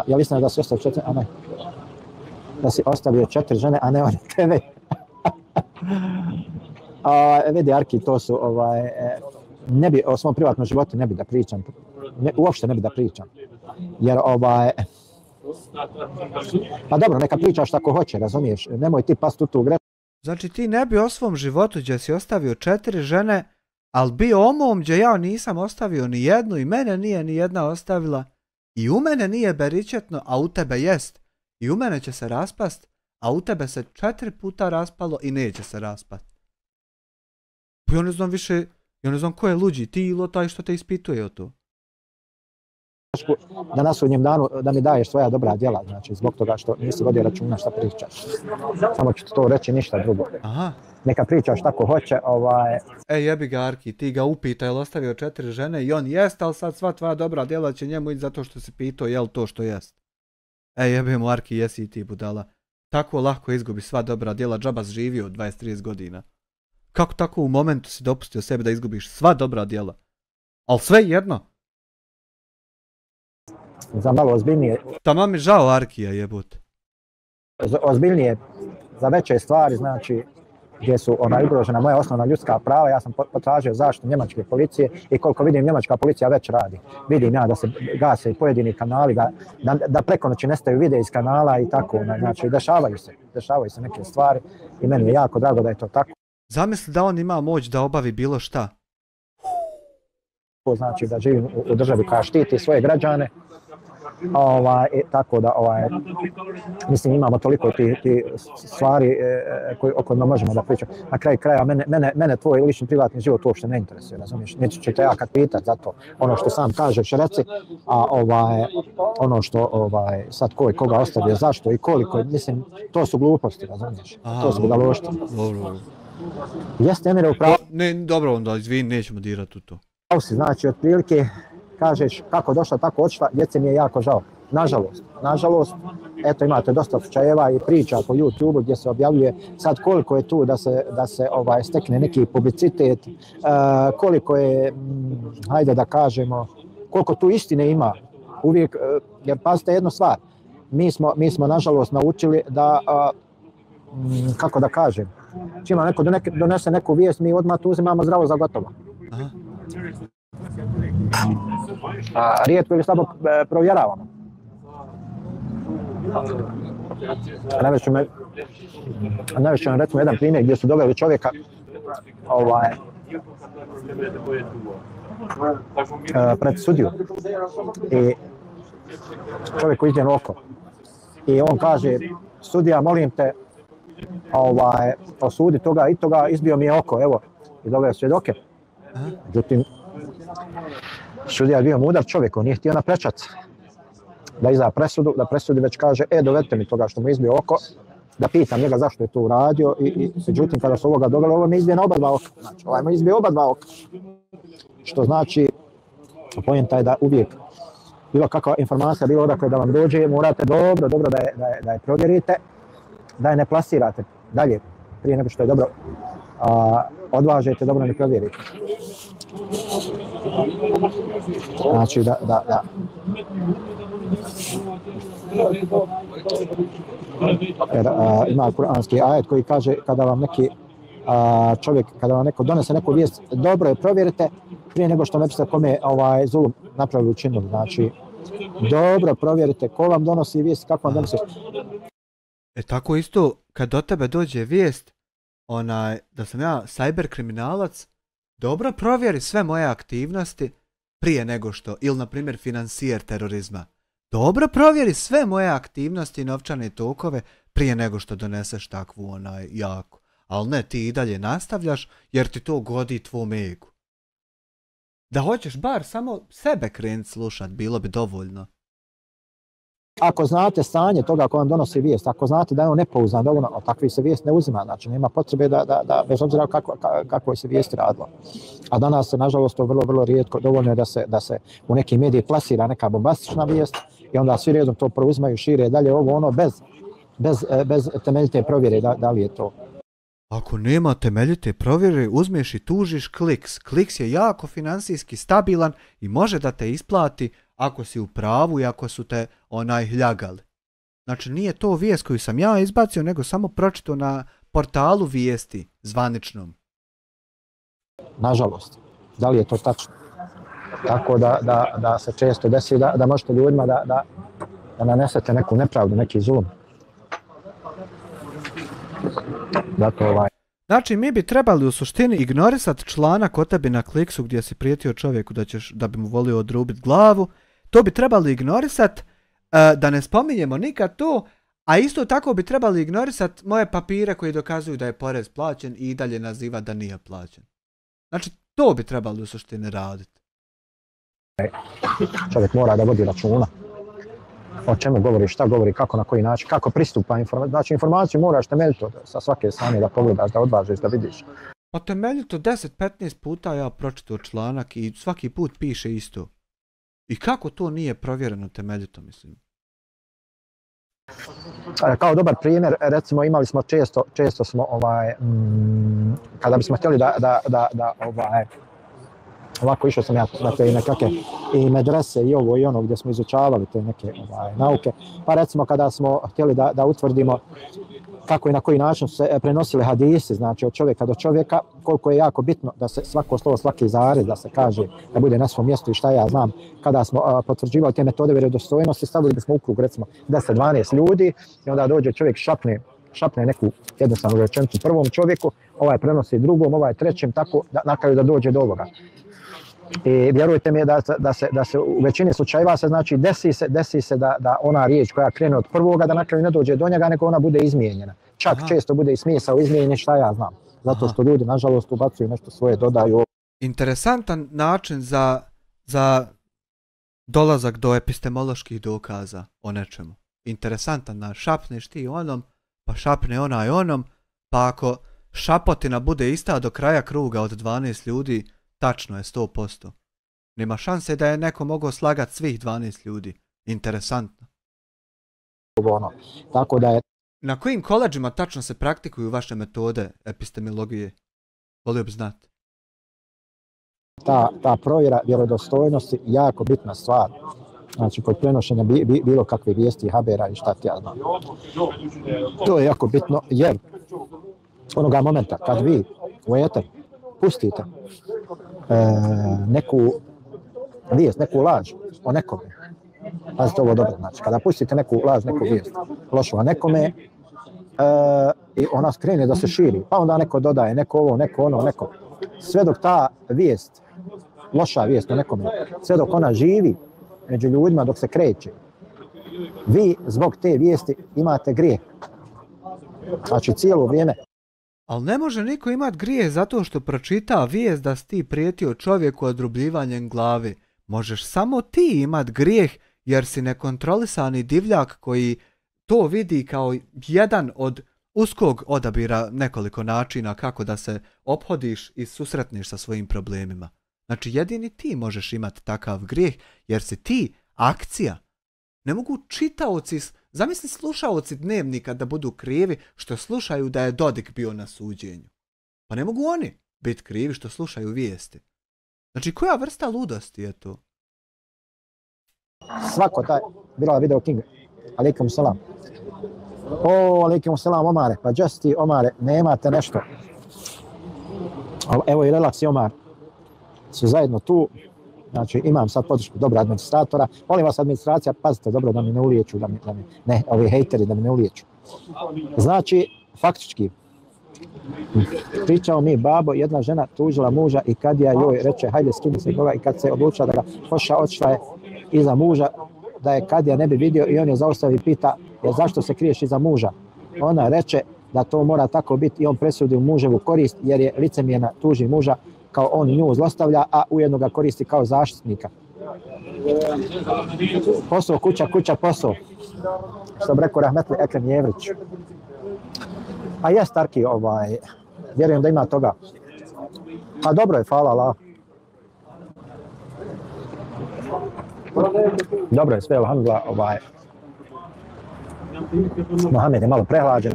Ja mislim da si ostavio 4, a ne. Da si ostavio 4 žene, a ne one tebe. Vidi Arki, to su ne bi o svom privatnom životu ne bi da pričam. Uopšte ne bi da pričam. Jer pa dobro, neka pričaš ako hoće, razumiješ? Nemoj ti pasti u tu grešku. Znači ti ne bi o svom životu gdje si ostavio 4 žene, ali bi o mom gdje ja nisam ostavio ni jednu i mene nije ni jedna ostavila i u mene nije beričetno, a u tebe jest. I u mene će se raspast, a u tebe se 4 puta raspalo i neće se raspast. Ja ne znam više, ja ne znam ko je luđi, ti ili taj što te ispituje o to. Da na sudnjem danu da mi daješ svoja dobra djela, znači zbog toga što nisi vodio računa šta pričaš. Samo ću to reći, ništa drugo. Aha. Neka pričaš tako hoće. Jebi ga Arki, ti ga upitaj jel ostavio 4 žene i on jest, ali sad sva tvoja dobra djela će njemu ići zato što si pitao jel to što jest. Jebi mu Arki, jesi i ti budala. Tako lako izgubi sva dobra djela, džaba živio 20-30 godina. Kako tako u momentu si dopustio sebi da izgubiš sva dobra djela? Ali sve jedno. Za malo ozbiljnije. Tamo mi žao Arkija jebut. Ozbiljnije, za veće stvari, znači gdje su ugrožena moja osnovna ljudska prava, ja sam potražio zaštitu njemačke policije i koliko vidim njemačka policija već radi. Vidim ja da se gase i pojedini kanali, da preko noći nestaju videe iz kanala i tako, znači dešavaju se neke stvari i meni je jako drago da je to tako. Zamisli da on ima moć da obavi bilo šta. To znači da živim u državi koja štiti svoje građane. Tako da mislim imamo toliko ti stvari o kojima možemo da pričamo. Na kraju kraja mene tvoj lični privatni život uopšte ne interesuje, razumiješ? Neću ću te ja kad pitat zato ono što sam kažeš reci, a ono što sad ko je koga ostavio, zašto i koliko, mislim to su gluposti, razumiješ? To su budaloštine. Dobro. Jeste Emire upravo? Ne, dobro onda, izvini, nećemo dirati u to. Znači, otprilike kažeš kako došla, tako odšla, djece mi je jako žao. Nažalost, eto imate dosta slučajeva i priča po YouTubeu gdje se objavljuje sad koliko je tu da se stekne neki publicitet, koliko je, hajde da kažemo, koliko tu istine ima. Uvijek, jer pazite jednu stvar, mi smo nažalost naučili da, kako da kažem, čim neko donese neku vijest, mi odmah tu uzimamo zdravo za gotovo. Aha. Rijetko ili slabo provjeravamo. Navešću vam recimo jedan primjer gdje su doveli čovjeka pred sudiju i čovjek koji izđe oko i on kaže sudija molim te osudi toga i toga, izbio mi je oko, evo, i doveo svjedoke. Međutim, sudija je bio mudar čovjek, on nije htio na prečac da izda presudu, da presudi već kaže, dovedite mi toga što mu izbio oko, da pitam njega zašto je to uradio i međutim kada su ovoga doveli, ovo mi izbije na oba dva oka, znači ovaj mi izbije oba dva oka, što znači, pojenta je da uvijek bilo kakva informacija, bilo odakle da vam dođe, morate dobro da je provjerite, da je ne plasirate dalje, prije nego što je dobro odvažete, dobro ne provjerite. Znači da. Jer ima kuranski ajet koji kaže kada vam neki čovjek, kada vam neko donese neku vijest, dobro je provjerite prije nego što ne biste kome zulum napravili učinili. Znači, dobro provjerite ko vam donosi vijest, kako vam donosi. Tako isto, kad do tebe dođe vijest, da sam ja cyber kriminalac, dobro provjeri sve moje aktivnosti prije nego što, ili na primjer financijer terorizma. Dobro provjeri sve moje aktivnosti i novčane tokove prije nego što doneseš takvu jaku. Ali ne, ti i dalje nastavljaš jer ti to godi tvom egu. Da hoćeš bar samo sebe krenut slušat, bilo bi dovoljno. Ako znate stanje toga ko vam donosi vijest, ako znate da je on nepouzdan dovoljno, od takvih se vijest ne uzima, znači nema potrebe da bez obzira kako se vijesti radilo. A danas se, nažalost, to vrlo rijetko, dovoljno je da se u neki mediji plasira neka bombastična vijest i onda svi redom to preuzimaju, šire dalje ovo ono bez temeljite provjere da li je to. Ako nema temeljite provjere, uzmeš i tužiš Kliks. Kliks je jako financijski stabilan i može da te isplati ako si u pravu i ako su te ljagali. Znači nije to vijest koju sam ja izbacio, nego samo pročitao na portalu vijesti zvaničnom. Nažalost, da li je to tačno? Tako da se često desi da možete ljudima da nanesete neku nepravdu, neki zulum. Zato Znači mi bi trebali u suštini ignorisati članak o tebi na Kliksu gdje si prijetio čovjeku da bi mu volio odrubiti glavu. To bi trebali ignorisati, da ne spominjemo nikad to, a isto tako bi trebali ignorisati moje papire koji dokazuju da je porez plaćen i dalje naziva da nije plaćen. Znači to bi trebali u suštini raditi. Čovjek mora da vodi računa o čemu govori, šta govori, kako, na koji način, kako pristupa informaciju. Znači informaciju moraš temeljito sa svake strane da pogledaš, da odvažiš, da vidiš. Pa temeljito 10-15 puta ja pročitao članak i svaki put piše isto. I kako to nije provjereno temeljito, mislim? Kao dobar primjer, recimo imali smo često smo kada bismo htjeli ovako išao sam ja na te nekakve i medrese i ovo i ono gdje smo izučavali te neke nauke, pa recimo kada smo htjeli da utvrdimo kako i na koji način se prenosili hadisi, znači od čovjeka do čovjeka, koliko je jako bitno da se svako slovo, svaki zarez, da se kaže, da bude na svom mjestu i šta ja znam. Kada smo potvrđivali te metode vjerodostojnosti, stavili bismo u krug recimo 10-12 ljudi i onda dođe čovjek šapne neku jednostavnu rečenicu prvom čovjeku, ovaj prenosi drugom, ovaj trećem, tako na kraju da dođe do ovoga. I vjerujte mi da se u većini slučajeva se znači desi se da ona riječ koja krene od prvoga da na kraju ne dođe do njega, nego ona bude izmijenjena. Čak često bude i smisao izmijenjen, šta ja znam. Zato što ljudi nažalost ubacuju nešto svoje, dodaju. Interesantan način za dolazak do epistemoloških dokaza o nečemu. Interesantan način. Šapneš ti onom, pa šapne onaj onom, pa ako šapotina bude ista do kraja kruga od 12 ljudi, tačno je 100%. Nema šanse da je neko mogao slagati svih 12 ljudi. Interesantno. Tako da je... Na kojim koleđima tačno se praktikuju vaše metode epistemologije? Volio bi znati. Ta provjera vjerodostojnosti jako bitna stvar. Znači kod prenošenja bilo kakve vijesti, habera i šta ti ja znam. To je jako bitno jer onoga momenta kad vi u eter pustite neku vijest, neku laž o nekome, pazite ovo dobro, znači kada pustite neku laž, neku vijest lošu o nekome i ona krene da se širi, pa onda neko dodaje, neko ovo, neko ono, neko, sve dok ta vijest, loša vijest o nekome, sve dok ona živi među ljudima, dok se kreće, vi zbog te vijesti imate grijeh. Znači cijelo vrijeme. Ali ne može niko imati grijeh zato što pročita vijest da si ti prijetio čovjeku odrubljivanjem glave. Možeš samo ti imat grijeh jer si nekontrolisani divljak koji to vidi kao jedan od uskog odabira nekoliko načina kako da se ophodiš i susretneš sa svojim problemima. Znači jedini ti možeš imati takav grijeh jer si ti akcija. Ne mogu čitaoci, zamisli slušaoci dnevnika da budu krivi što slušaju da je Dodik bio na suđenju. Pa ne mogu oni biti krivi što slušaju vijesti. Znači koja vrsta ludosti je to? Svako taj, bila video King, alaikum salam. Alaikum salam Omare, pa just ti Omare, nemate nešto. Evo i Relax i Omar su zajedno tu. Znači imam sad podršku dobra administratora. Molim vas administracija, pazite dobro da mi ne uliječu, ovi hejteri da mi ne uliječu. Znači, faktički, Pričao mi babo, jedna žena tužila muža i kad ja joj reče hajde skini se toga i kad se odlučila da ga poša, otišla je iza muža da je kad ja ne bi vidio i on je zaustavi i pita zašto se kriješ iza muža. Ona reče da to mora tako biti i on presudi u muževu korist jer je licemjerna, tuži muža kao on nju zlostavlja, a ujedno ga koristi kao zaštitnika. Posao, kuća, posao. Što bi rekao rahmetli Ekrem Jevrić. A je Starki, vjerujem da ima toga. A dobro je, hvala Allah. Dobro je sve, alhamdulillah, Mohamed je malo prehlađen,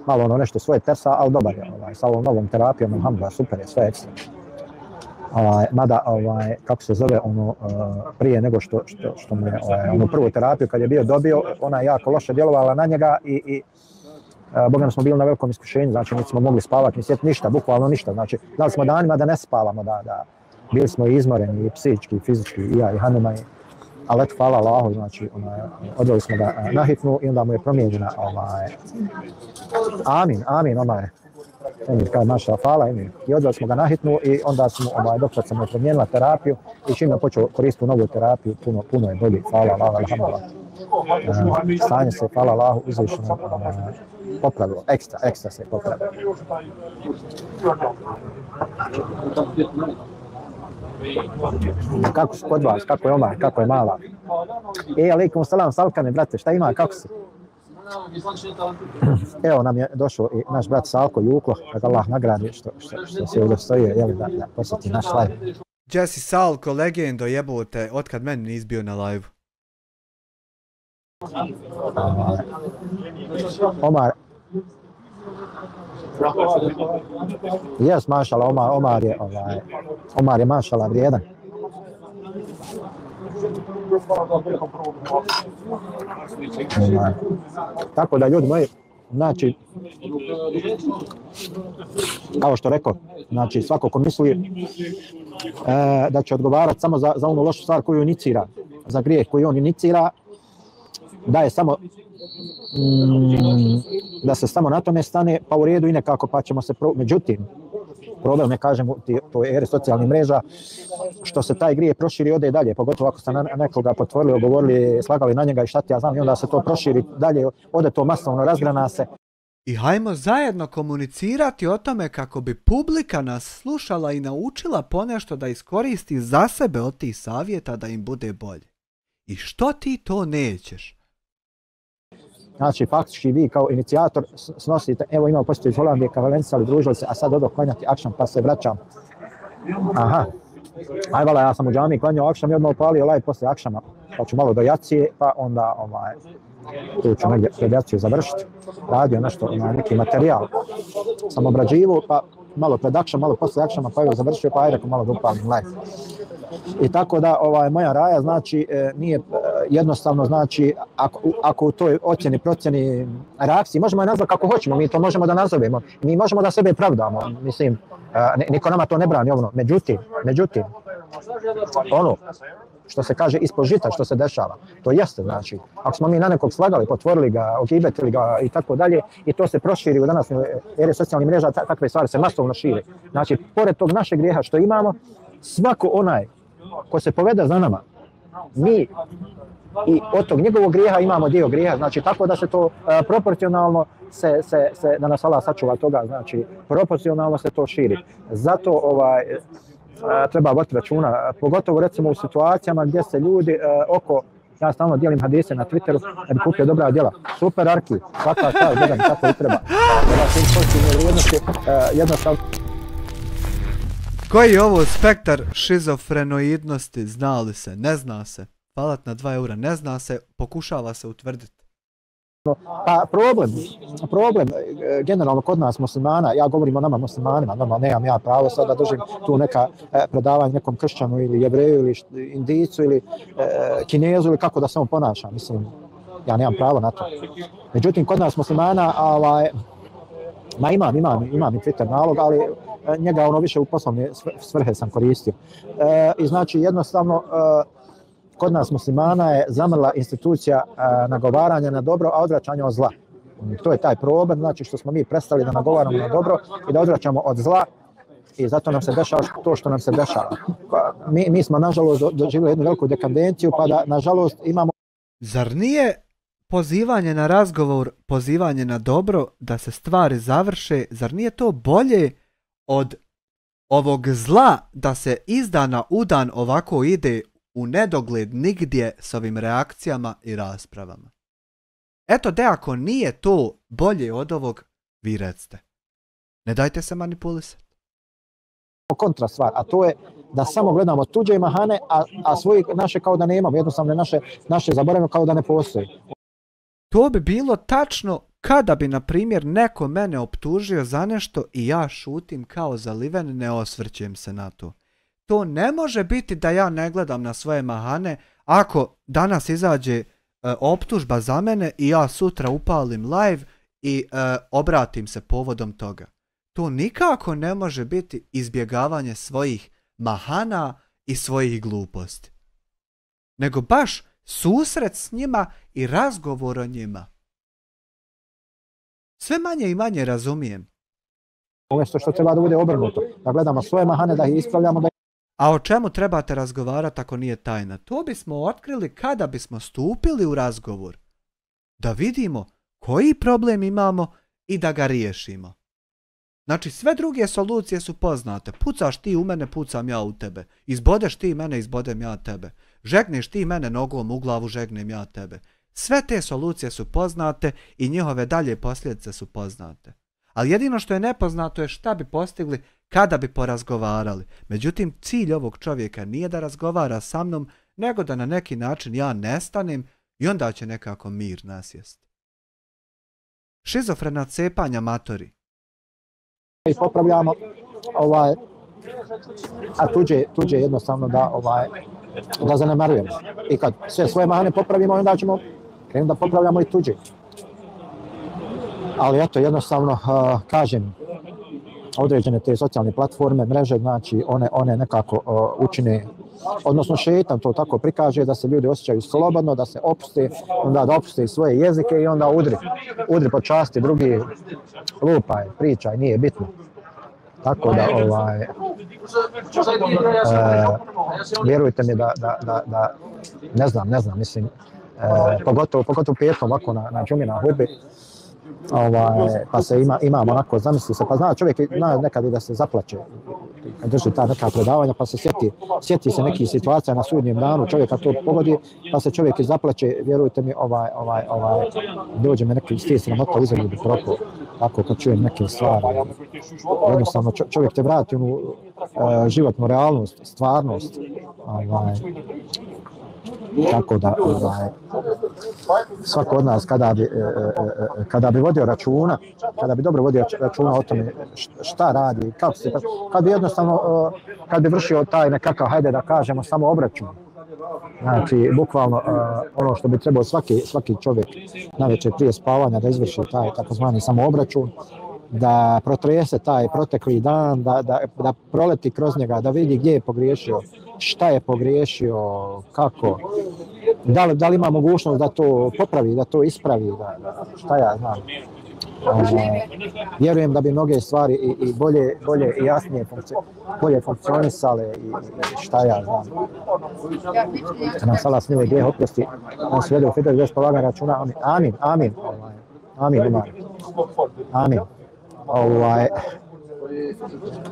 malo nešto svoje tersa, ali dobar je, sa ovom novom terapijom, alhamdulillah, super je, sve ekstra. Mada, kako se zove, prije nego što mu je onu prvu terapiju kad je bio dobio, ona je jako loše djelovala na njega i Bogam smo bili na velikom iskušenju, znači nismo mogli spavati, ni sjeti ništa, bukvalno ništa, znači dali smo danima da ne spavamo, da bili smo izmoreni i psihički, i fizički, i ja i Hanuma, ali eto, hvala Allahu, znači odveli smo ga na hitnu i onda mu je promijenjena, amin, Emir kaže naša hvala Emir. I odveli smo ga na hitnu i onda smo, doktor sam mu promijenila terapiju i čim je počeo koristiti novu terapiju, puno je bolji, hvala Allahu, alhamdulillah. Stanje se, hvala Allahu, uzvišeno popravilo, ekstra se popravilo. Kako su kod vas, kako je Omar, kako je Mala? Alejkum salam, Salkane, brate, šta ima, kako si? Evo nam je došao i naš brat Salko Juklo, da ga Allah nagradi što se udostojio, da posjeti naš live. Jesse Salko, legendo, jebote, otkad meni nis bio na live. Omar, jes, mašala, Omar je mašala vrijedan. Tako da, ljudi moji, znači, kao što rekao, znači svako ko misli da će odgovarati samo za onu lošu stvar koju inicira, za grijeh koji on inicira, da je samo da se samo na tome stane, pa u redu i nekako, pa ćemo se međutim, problem je, kažem, u toj eri socijalnih mreža, što se taj grije proširi ode dalje, pogotovo ako ste na nekoga potvorili, ogovorili, slagali na njega i šta ti ja znam, i onda se to proširi dalje, ode to masovno, razgrana se. I hajmo zajedno komunicirati o tome kako bi publika nas slušala i naučila ponešto da iskoristi za sebe od tih savjeta da im bude bolje. I što ti to nećeš? Znači, faktički vi kao inicijator snosite, evo imao postoji iz Holandije, Kavalenca, družili se, a sad odo klanjati akšam pa se vraćam. Aha, ajvala, ja sam u džami klanjao akšam i odmah upalio live poslije akšama, pa ću malo do jacije, pa onda tu ću negdje pred jaciju završiti. Radio nešto, neki materijal sam obrađivao, pa malo pred akšam, malo poslije akšama, pa evo završio, pa ajde malo da upalim live. I tako da moja raja, znači, nije jednostavno, znači, ako u toj ocjeni, procjeni, reakciji, možemo je nazvati kako hoćemo, mi to možemo da nazovemo, mi možemo da sebe pravdamo, mislim, niko nama to ne brani, međutim, ono što se kaže ispod žita, što se dešava, to jeste, znači, ako smo mi na nekog slagali, potvorili ga, ogibetili ga i tako dalje, i to se proširi u današnjoj eri socijalnih mreža, takve stvari se masovno šire. Znači, pored tog našeg grijeha što imamo, svako onaj ko se povede za nama, mi i od tog njegovog grijeha imamo dio grijeha, znači tako da se to proporcionalno da nas Allah sačuva toga, znači proporcionalno se to širi. Zato treba voditi računa, pogotovo recimo u situacijama gdje se ljudi ja stalno dijelim hadise na Twitteru da bi kupio dobra djela. Super Arki, svaka stvar, gledam kako i treba. Jednostavno. Koji je ovo spektar šizofrenoidnosti, zna li se, ne zna se? Falat na 2 eura, ne zna se, pokušava se utvrditi. Pa problem generalno kod nas muslimana, ja govorim o nama muslimanima, normalno nemam ja pravo sad da držim tu neka predavanja nekom kršćanu ili jevreju ili indijicu ili kinezu ili kako da se on ponaša, mislim, ja nemam pravo na to. Međutim, kod nas muslimana, imam i Twitter nalog, ali njega više u poslovne svrhe sam koristio. I znači jednostavno kod nas muslimana je zamrla institucija nagovaranja na dobro, a odvraćanja od zla. To je taj problem, znači što smo mi prestali da nagovaramo na dobro i da odvraćamo od zla i zato nam se dešava to što nam se dešava. Mi smo nažalost doživjeli jednu veliku dekadenciju pa da nažalost imamo... Zar nije pozivanje na razgovor, pozivanje na dobro, da se stvari završe, zar nije to bolje od ovog zla da se iz dana u dan ovako ide u nedogled nigdje s ovim reakcijama i raspravama? Eto, ako nije to bolje od ovog, vi recite. Ne dajte se manipulisati. Kontra stvar, a to je da samo gledamo tuđe mahane, a svoje naše kao da nemamo, jednostavno naše zaboravimo kao da ne postoji. To bi bilo tačno kada bi, na primjer, neko mene optužio za nešto i ja šutim kao zaliven, ne osvrćem se na to. To ne može biti da ja ne gledam na svoje mahane ako danas izađe optužba za mene i ja sutra upalim live i obratim se povodom toga. To nikako ne može biti izbjegavanje svojih mahana i svojih gluposti. Nego baš susret s njima i razgovor o njima. Sve manje i manje razumijem. Umjesto što treba da bude obrnuto. Da gledamo svoje mahane, da ih ispravljamo. A o čemu trebate razgovarati ako nije tajna? To bismo otkrili kada bismo stupili u razgovor. Da vidimo koji problem imamo i da ga riješimo. Znači, sve druge solucije su poznate. Pucaš ti u mene, pucam ja u tebe. Izbodeš ti mene, izbodem ja tebe. Žegneš ti mene nogom u glavu, žegnem ja tebe. Sve te solucije su poznate i njihove dalje posljedice su poznate. Ali jedino što je nepoznato je šta bi postigli kada bi porazgovarali. Međutim, cilj ovog čovjeka nije da razgovara sa mnom, nego da na neki način ja nestanem i onda će nekako mir nasjesti. Šizofrena cepanja matori. I popravljamo, a tuđe jednostavno da zanemarujemo. I kad sve svoje mahane popravimo, onda ćemo krenuti da popravljamo i tuđe. Ali eto, jednostavno, kažem, određene te socijalne platforme, mreže, znači one nekako učine, odnosno šetan to tako prikaže da se ljudi osjećaju slobodno, da se opuste, onda da opuste svoje jezike i onda udri po časti, drugi lupaj, pričaj, nije bitno. Tako da, vjerujte mi da ne znam, mislim, pogotovo petkom ovako na džumi na hudbi, pa se imamo onako, zamisli se, pa zna čovjek nekad i da se zaplače kad drži ta neka predavanja, pa se sjeti se nekih situacija na sudnjem danu, čovjeka to pogodi, pa se čovjek i zaplače, vjerujte mi, dođe me neki stije sramota uzeli bi propao, tako kad čujem neke stvari. Jednostavno čovjek te vrati u životnu realnost, stvarnost, tako da svako od nas kada bi vodio računa, kada bi dobro vodio računa o tome šta radi, kako se, kad bi jednostavno, kad bi vršio taj nekakav, hajde da kažemo, samo obračun. Znači, bukvalno ono što bi trebao svaki čovjek navečer prije spavanja da izvrši taj takozvani samo obračun, da protrese taj protekli dan, da proleti kroz njega, da vidi gdje je pogriješio, šta je pogriješio, kako, da li ima mogućnost da to popravi, da to ispravi, šta ja znam. Vjerujem da bi mnoge stvari i bolje i jasnije funkcionisale i šta ja znam. Da nam Allah smiluje grijeh oprosti, on svede u fidel bez polaganja računa, amin.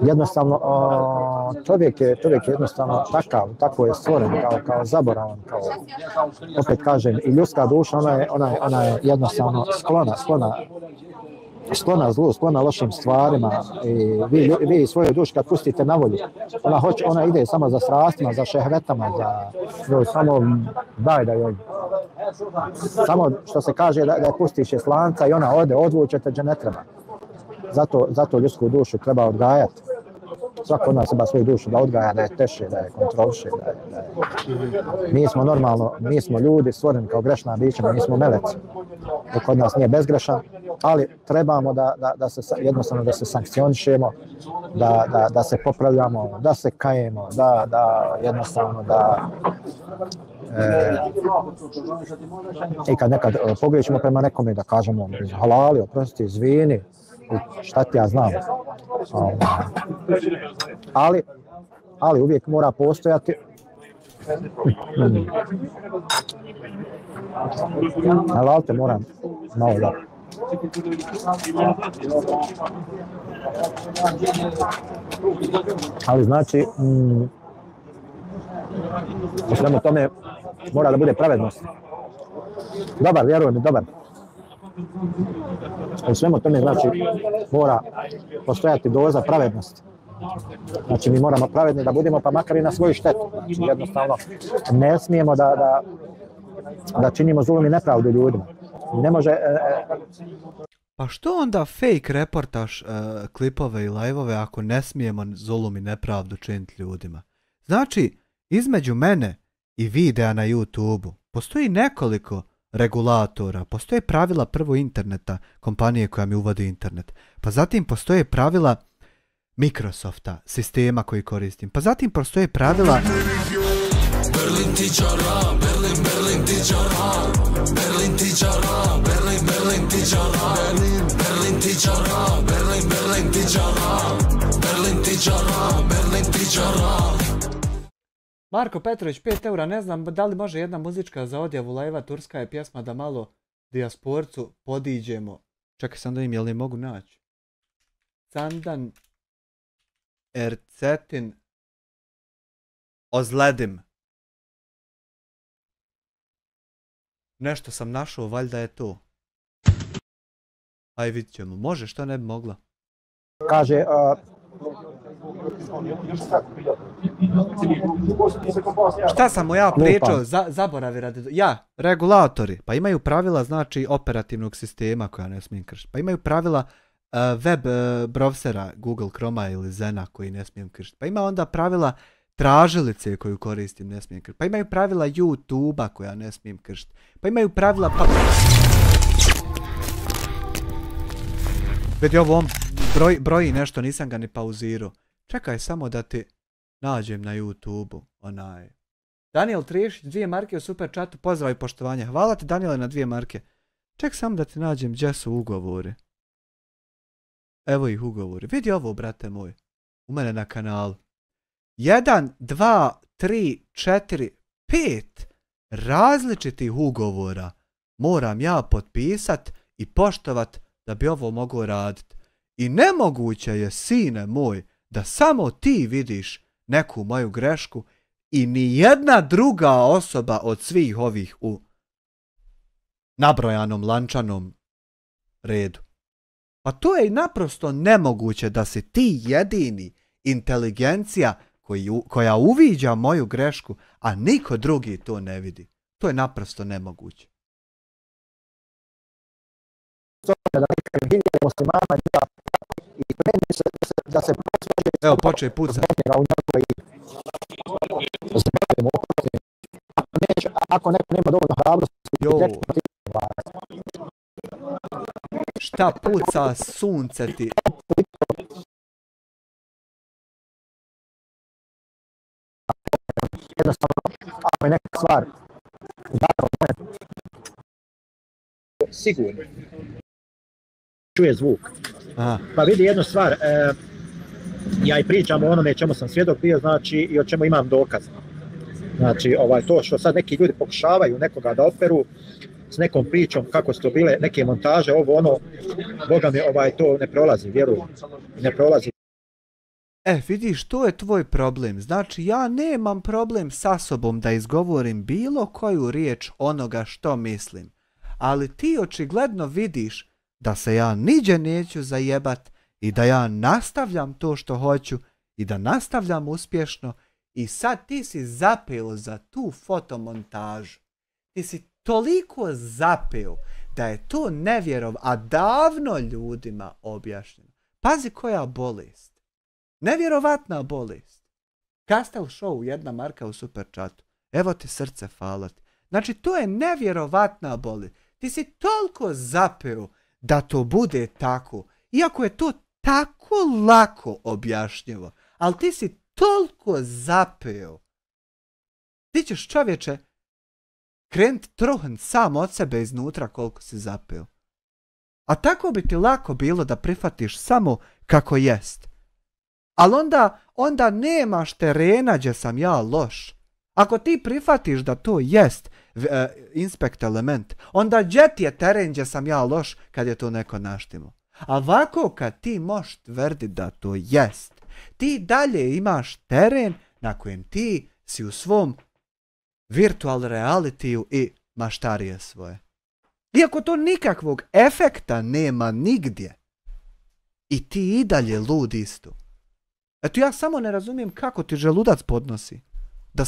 Jednostavno čovjek je jednostavno tako je stvoren, kao zaboravan, kao, opet kažem, i ljudska duša, ona je jednostavno sklona zlu, sklona lošim stvarima i vi svoju dušu kad pustite na volju, ona ide samo za strastima, za šehvetama, za samo daj da joj, samo što se kaže da je pustiš je slanca i ona ode, odvučete gdje ne treba. Zato ljudsku dušu treba odgajati. svako od nas ima svoju dušu da odgaja, da je teše, da je kontroliše, Mi smo normalno, mi smo ljudi stvoreni kao grešna bića, mi nismo meleci. Dok od nas nije bezgrešan, ali trebamo jednostavno da se sankcionišemo, da se popravljamo, da se kajemo, da jednostavno i kad nekad pogriješimo prema nekome da kažemo halali, oprosti, izvini, šta ti ja znam. Ali uvijek mora postojati halal te moram malo da ali znači u svemu tome mora da bude pravednost. Dobar, vjerujem mi, dobar. U svemu tome znači mora postojati doza pravednosti. Znači mi moramo pravedni da budemo pa makar i na svoju štetu. Znači jednostavno ne smijemo da činimo zulum i nepravdu ljudima. Ne može... Pa što onda fake reportaš klipove i live-ove ako ne smijemo zulum i nepravdu činiti ljudima? Znači, između mene i videa na YouTube-u postoji nekoliko regulatora, postoje pravila prvo interneta, kompanije koja mi uvodi internet, pa zatim postoje pravila Microsofta, sistema koji koristim, pa zatim postoje pravila Berlin tičara, Berlin tičara, Berlin tičara, Berlin tičara, Berlin tičara, Berlin tičara, Berlin tičara, Berlin tičara. Marko Petrović, 5 eura, ne znam da li može jedna muzička za odjavu live-a, turska je pjesma da malo dijasporcu podiđemo. Čekaj sam da im, jel ne mogu naći? Sandan Ercetin Ozledim. Nešto sam našao, valjda je to. Aj vidit ćemo, može, što ne bi mogla? Kaže... Šta sam mu ja pričao, zaboravi radi... Ja, regulatori, pa imaju pravila, znači, operativnog sistema koja ne smijem kršiti. Pa imaju pravila web browsera, Google Chroma ili Zena koji ne smijem kršiti. Pa ima onda pravila tražilice koju koristim, ne smijem kršiti. Pa imaju pravila YouTube-a koja ne smijem kršiti. Pa imaju pravila... Vidi ovo, on broji nešto, nisam ga ni pauzirao. Čekaj samo da ti nađem na YouTube-u, onaj. Daniel Trišić, 2 marke u super chatu, pozdrav i poštovanje. Hvala ti Daniele na 2 marke. Ček samo da ti nađem gdje su ugovori. Evo ih ugovori. Vidi ovo, brate moj. U mene na kanalu. 1, 2, 3, 4, 5 različitih ugovora moram ja potpisat i poštovat da bi ovo mogao raditi. I nemoguće je, sine moj, da samo ti vidiš neku moju grešku i ni jedna druga osoba od svih ovih u nabrojanom lančanom redu. Pa to je naprosto nemoguće da si ti jedini inteligencija koja uviđa moju grešku, a niko drugi to ne vidi. To je naprosto nemoguće. Evo, počeo je puca. Ako neko nema dovoljno hrabrosti... Šta puca sunce ti? Jednostavno, ako je neka stvar sigurno čuje zvuk. Aha. Pa vidi jednu stvar, ja i pričam o onome čemu sam svjedok bio, znači i o čemu imam dokaz. Znači to što sad neki ljudi pokušavaju nekoga da operu s nekom pričom kako su to bile neke montaže, ovo ono, Boga mi to ne prolazi, vjerujem, ne prolazi. Vidiš, to je tvoj problem. Znači, ja nemam problem sa sobom da izgovorim bilo koju riječ onoga što mislim. Ali ti očigledno vidiš da se ja niđe neću zajebat i da ja nastavljam to što hoću i da nastavljam uspješno i sad ti si zapeo za tu fotomontažu. Ti si toliko zapeo da je to nevjerov, a davno ljudima objašnjeno. Pazi koja bolest. Nevjerovatna bolest. Castle Show, jedna marka u Superchatu. Evo ti srce, hvala ti. Znači, to je nevjerovatna bolest. Ti si toliko zapeo da to bude tako. Iako je to tako lako objašnjivo. Ali ti si toliko zapeo. Ti ćeš, čovječe, krenut truhn sam od sebe iznutra koliko si zapeo. A tako bi ti lako bilo da prihvatiš samo kako jest. Ali onda nemaš terena gdje sam ja loš. Ako ti prihvatiš da to jest inspect element, onda gdje ti je teren gdje sam ja loš kad je to neko naštimo. A ovako kad ti možeš tvrditi da to jest, ti dalje imaš teren na kojem ti si u svom virtual realitiju i maštarije svoje. Iako to nikakvog efekta nema nigdje. I ti i dalje lud isto. Eto, ja samo ne razumijem kako ti želudac podnosi. Da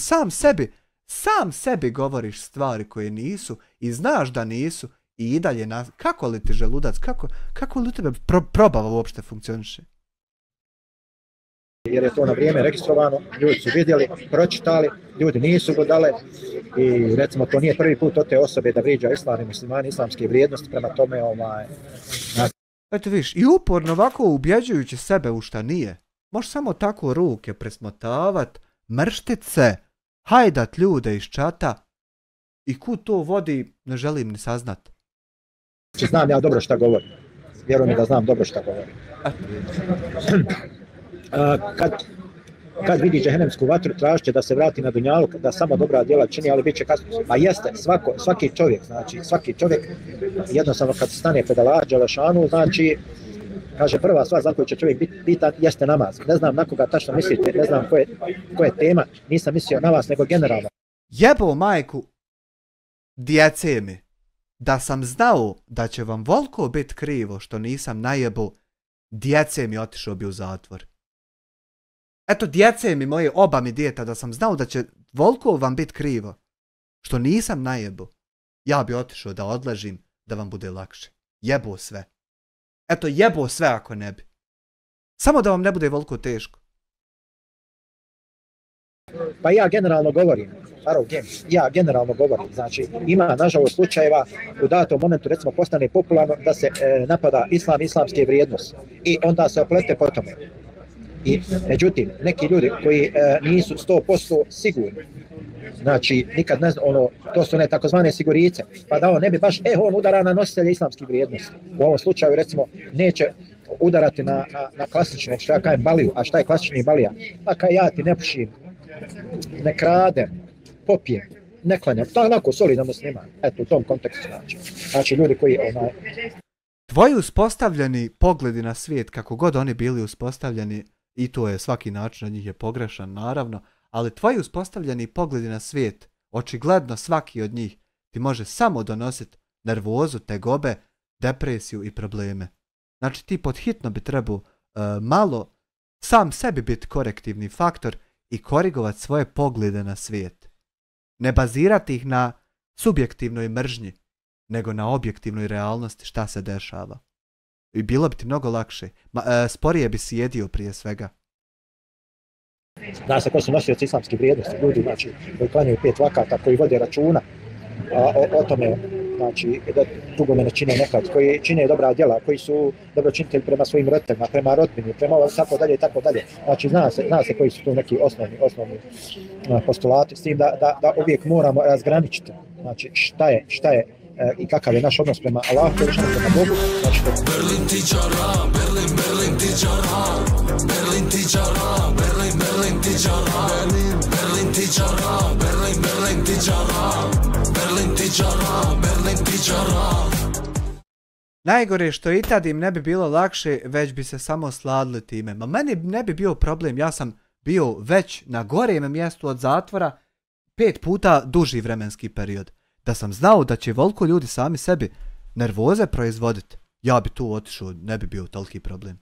sam sebi govoriš stvari koje nisu i znaš da nisu i dalje kako li ti želudac, kako li tebe probava uopšte funkcioniše? Jer je to na vrijeme registrovano, ljudi su vidjeli, pročitali, ljudi nisu budale i recimo to nije prvi put od te osobe da vrijeđa islam i muslimani, islamske vrijednosti, prema tome Eto viš, i uporno ovako ubjeđujući sebe u šta nije. Možeš samo tako ruke presmotavat, mrštit se, hajdat ljude iz čata i kud to vodi ne želim ni saznat. Znam ja dobro šta govorim, vjerujem mi da znam dobro šta govorim. Kad vidi džehennemsku vatru, tražit će da se vrati na dunjaluk, da samo dobra djela čini, ali bit će kasno. Pa jeste, svaki čovjek, jednostavno kad stane pred Allah dželešanu, znači, kaže prva stvar za koju će čovjek biti pitan jeste namaz. Ne znam na koga tačno mislite, ne znam koja je tema, nisam mislio na vas, nego generalno. Jebo majku, djece mi, da sam znao da će vam volko bit krivo što nisam najebo, djece mi otišao bi u zatvor. Eto, djece mi moje, oba mi djeta, da sam znao da će volko vam bit krivo što nisam najebo, ja bi otišao da odležim da vam bude lakše. Jebo sve. Eto, jebo sve ako ne bi. Samo da vam ne bude volko teško. Pa ja generalno govorim, znači ima nažalost slučajeva u datom momentu recimo postane popularno da se napada islam, islamske vrijednosti i onda se oplete po tome. I međutim, neki ljudi koji nisu 100% sigurni, znači nikad ne znam, to su ne takozvane sigurice, pa da on ne bi baš, on udara na nositelje islamskih vrijednosti. U ovom slučaju recimo neće udarati na klasične, što ja kajem baliju, a šta je klasični balija? Pa kaj ja ti ne pušim, ne kradem, popijem, ne klanjam, to je onako solidan musliman, eto u tom kontekstu znači ljudi koji Tvoji uspostavljeni pogledi na svijet, kako god oni bili uspostavljeni, i to je svaki način od njih je pogrešan naravno, ali tvoji uspostavljeni pogledi na svijet, očigledno svaki od njih ti može samo donositi nervozu, tegobe, depresiju i probleme. Znači ti podhitno bi trebao malo sam sebi biti korektivni faktor i korigovati svoje poglede na svijet. Ne bazirati ih na subjektivnoj mržnji, nego na objektivnoj realnosti šta se dešava. I bilo bi ti mnogo lakše. Sporije bi si jedio prije svega. Zna se ko su nosioci islamskih vrijednosti, ljudi znači, koji klanjaju 5 vakata, koji vode računa o tome, znači, da tugome ne čine nekad, koji čine dobra djela, koji su dobročinitelji prema svojim roditeljima, prema rodbini, prema tako dalje i tako dalje. Znači, zna se koji su tu neki osnovni postulati, s tim da uvijek moramo razgraničiti, znači, šta je i kakav je naš odnos prema Allahu, prema Bogu. Znači, Berlin tičara, Berlin tičara, Berlin tičara, Berlin tičara, Berlin tičara, Berlin tičara, Berlin tičara, Berlin tičara. Najgore što i tad im ne bi bilo lakše, već bi se samo sladili time. Ma meni ne bi bio problem, ja sam bio već na gorem mjestu od zatvora 5 puta duži vremenski period. Da sam znao da će volko ljudi sami sebi nervoze proizvoditi, ja bi tu otišao, ne bi bio toliki problem.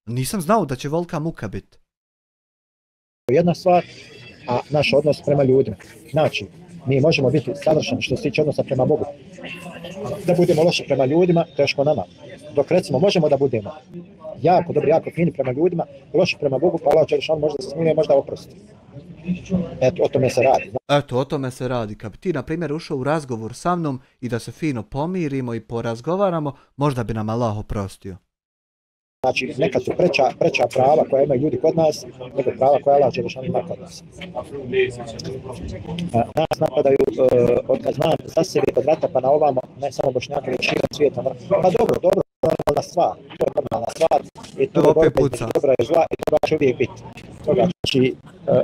Nisam znao da će volka muka biti. Jedna stvar, a naš odnos prema ljudima. Znači, mi možemo biti savršeni što se tiče odnosa prema Bogu. da budemo loši prema ljudima, teško nama. Dok recimo možemo da budemo jako dobri, jako fini prema ljudima, loši prema Bogu, pa Allah Đelešanu možda se smiluje, možda oprosti. Eto, o tome se radi. Eto, o tome se radi. Kad bi ti, na primjer, ušao u razgovor sa mnom i da se fino pomirimo i porazgovaramo, možda bi nam Allah oprostio. Znači, nekad su preča prava koja imaju ljudi kod nas, nego prava koja Allah Đelešanu ima kod nas. Nas napadaju, od kad znam za sebe, od rata pa na ovamo, ne samo Bošnjaka, već širom svijeta. Pa dobro, normalna stvar, to je normalna stvar. I to je borba između dobra i zla i toga će uvijek biti. Toga, znači,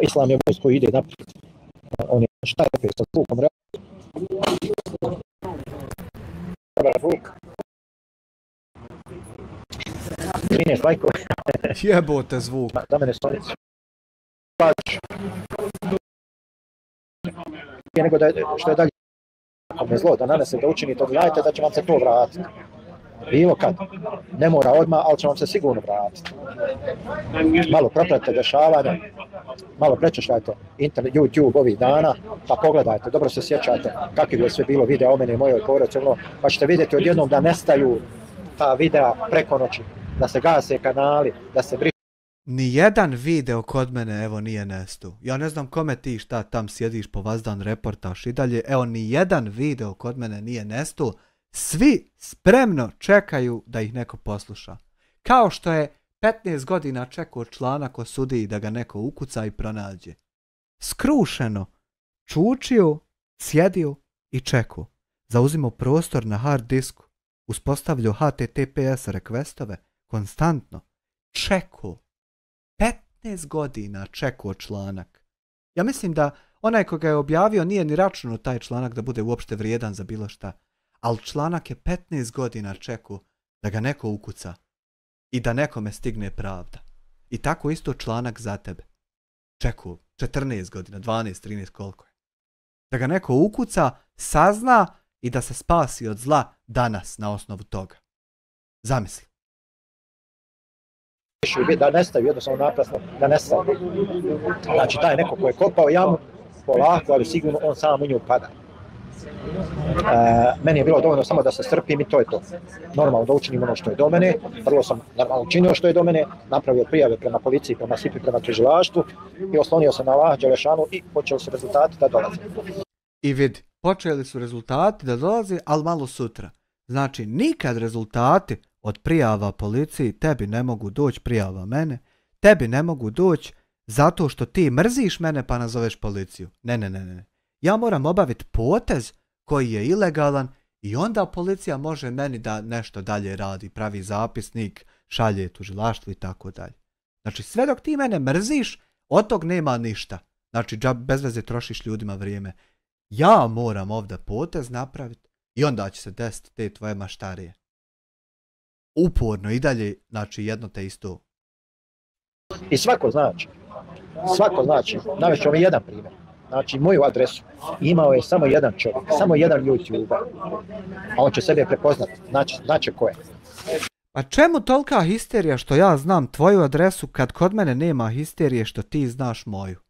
Islam je voz koji ide naprijed. On je šta je sa zvukom, dobar zvuk. 13 lajkova. Jebote zvuk. Da mene stonicu. Pač. Nego da što je dalje ako zlo da nanese da učinite, znajte da će vam se to vratiti. Bilo kad. Ne mora odmah, ali će vam se sigurno vratiti. Malo propratite dešavanja, malo prečešljajte internet, YouTube ovih dana, pa pogledajte, dobro se sjećate kakvi je sve bilo videa o mene i mojoj porodici, pa ćete vidjeti odjednom da nestaju ta videa preko noći, da se gase kanali, da se brišu. Nijedan video kod mene, evo, nije nestu. Ja ne znam kome ti šta tam sjediš po vazdan reportaš i dalje. Evo, nijedan video kod mene nije nestu. Svi spremno čekaju da ih neko posluša. Kao što je 15 godina čekao članak o sudiji da ga neko ukuca i pronađe. Skrušeno. Čučio, sjedio i čekao. Zauzimao prostor na hard disku. Uspostavljao HTTPS requestove. Konstantno. Čekao. 15 godina čekao članak. Ja mislim da onaj ko ga je objavio nije ni računao taj članak da bude uopšte vrijedan za bilo šta. Ali članak je 15 godina čekao da ga neko ukuca i da nekome stigne pravda. I tako isto članak za tebe. Čekao 14 godina, 12, 13, koliko je. Da ga neko ukuca, sazna i da se spasi od zla danas na osnovu toga. Zamisli. Da nestaju, jednostavno naprasno, da nestaju. Znači, taj neko ko je kopao jamu, polako, ali sigurno on sam u nju pada. Meni je bilo dovoljno samo da se strpim i to je to. Normalno da učinim ono što je do mene, prvo sam normalno učinio što je do mene, napravio prijave prema policiji, prema SIP-i, prema tužilaštvu i oslonio se na Allah Đelešanu i počeli su rezultati da dolaze. I vidi, počeli su rezultati da dolaze, ali malo sutra. Znači, nikad rezultati od prijava policiji tebi ne mogu doći, prijava mene, tebi ne mogu doći zato što ti mrziš mene pa nazoveš policiju. Ne. Ja moram obaviti potez koji je ilegalan i onda policija može meni da nešto dalje radi, pravi zapisnik, šalje tužilaštvu i tako dalje. Znači, sve dok ti mene mrziš, od tog nema ništa. Znači, bez veze trošiš ljudima vrijeme. Ja moram ovdje potez napraviti i onda će se desiti te tvoje maštarije. Uporno i dalje, znači, jedno te isto. I svako znači, navešću vam jedan primjer. Znači, moju adresu imao je samo jedan čovjek, samo jedan YouTuber, a on će sebe prepoznati, znači ko je. Pa čemu tolika histerija što ja znam tvoju adresu kad kod mene nema histerije što ti znaš moju?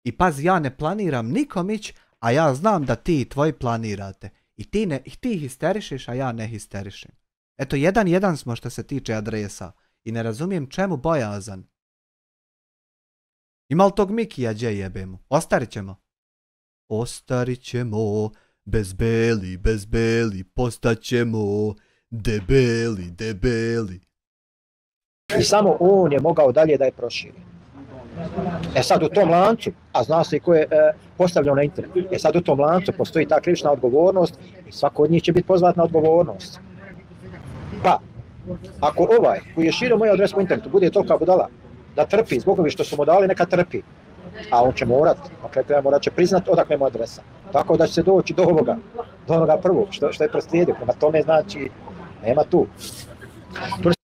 I pazi, ja ne planiram nikom ići, a ja znam da ti i tvoji planirate. I ti histerišeš, a ja ne histerišem. Eto, 1-1 smo što se tiče adresa. I ne razumijem čemu bojazan. Ima li tog Mikija gdje jebemo? Ostarit ćemo. Ostarit ćemo, bez beli, postaćemo, debeli. I samo on je mogao dalje da je proširi. Sad u tom lancu, a zna se i ko je postavljao na internet, sad u tom lancu postoji ta krivična odgovornost i svako od njih će biti pozvat na odgovornost. Pa, ako ovaj koji je širio moju adresu po internetu bude tolika budala da trpi zbog ovi što su mu dali, neka trpi. A on će morat će priznat odakle mu adresa. Tako da će se doći do ovoga prvog, što je proslijedio. Prema tome znači, nema tu.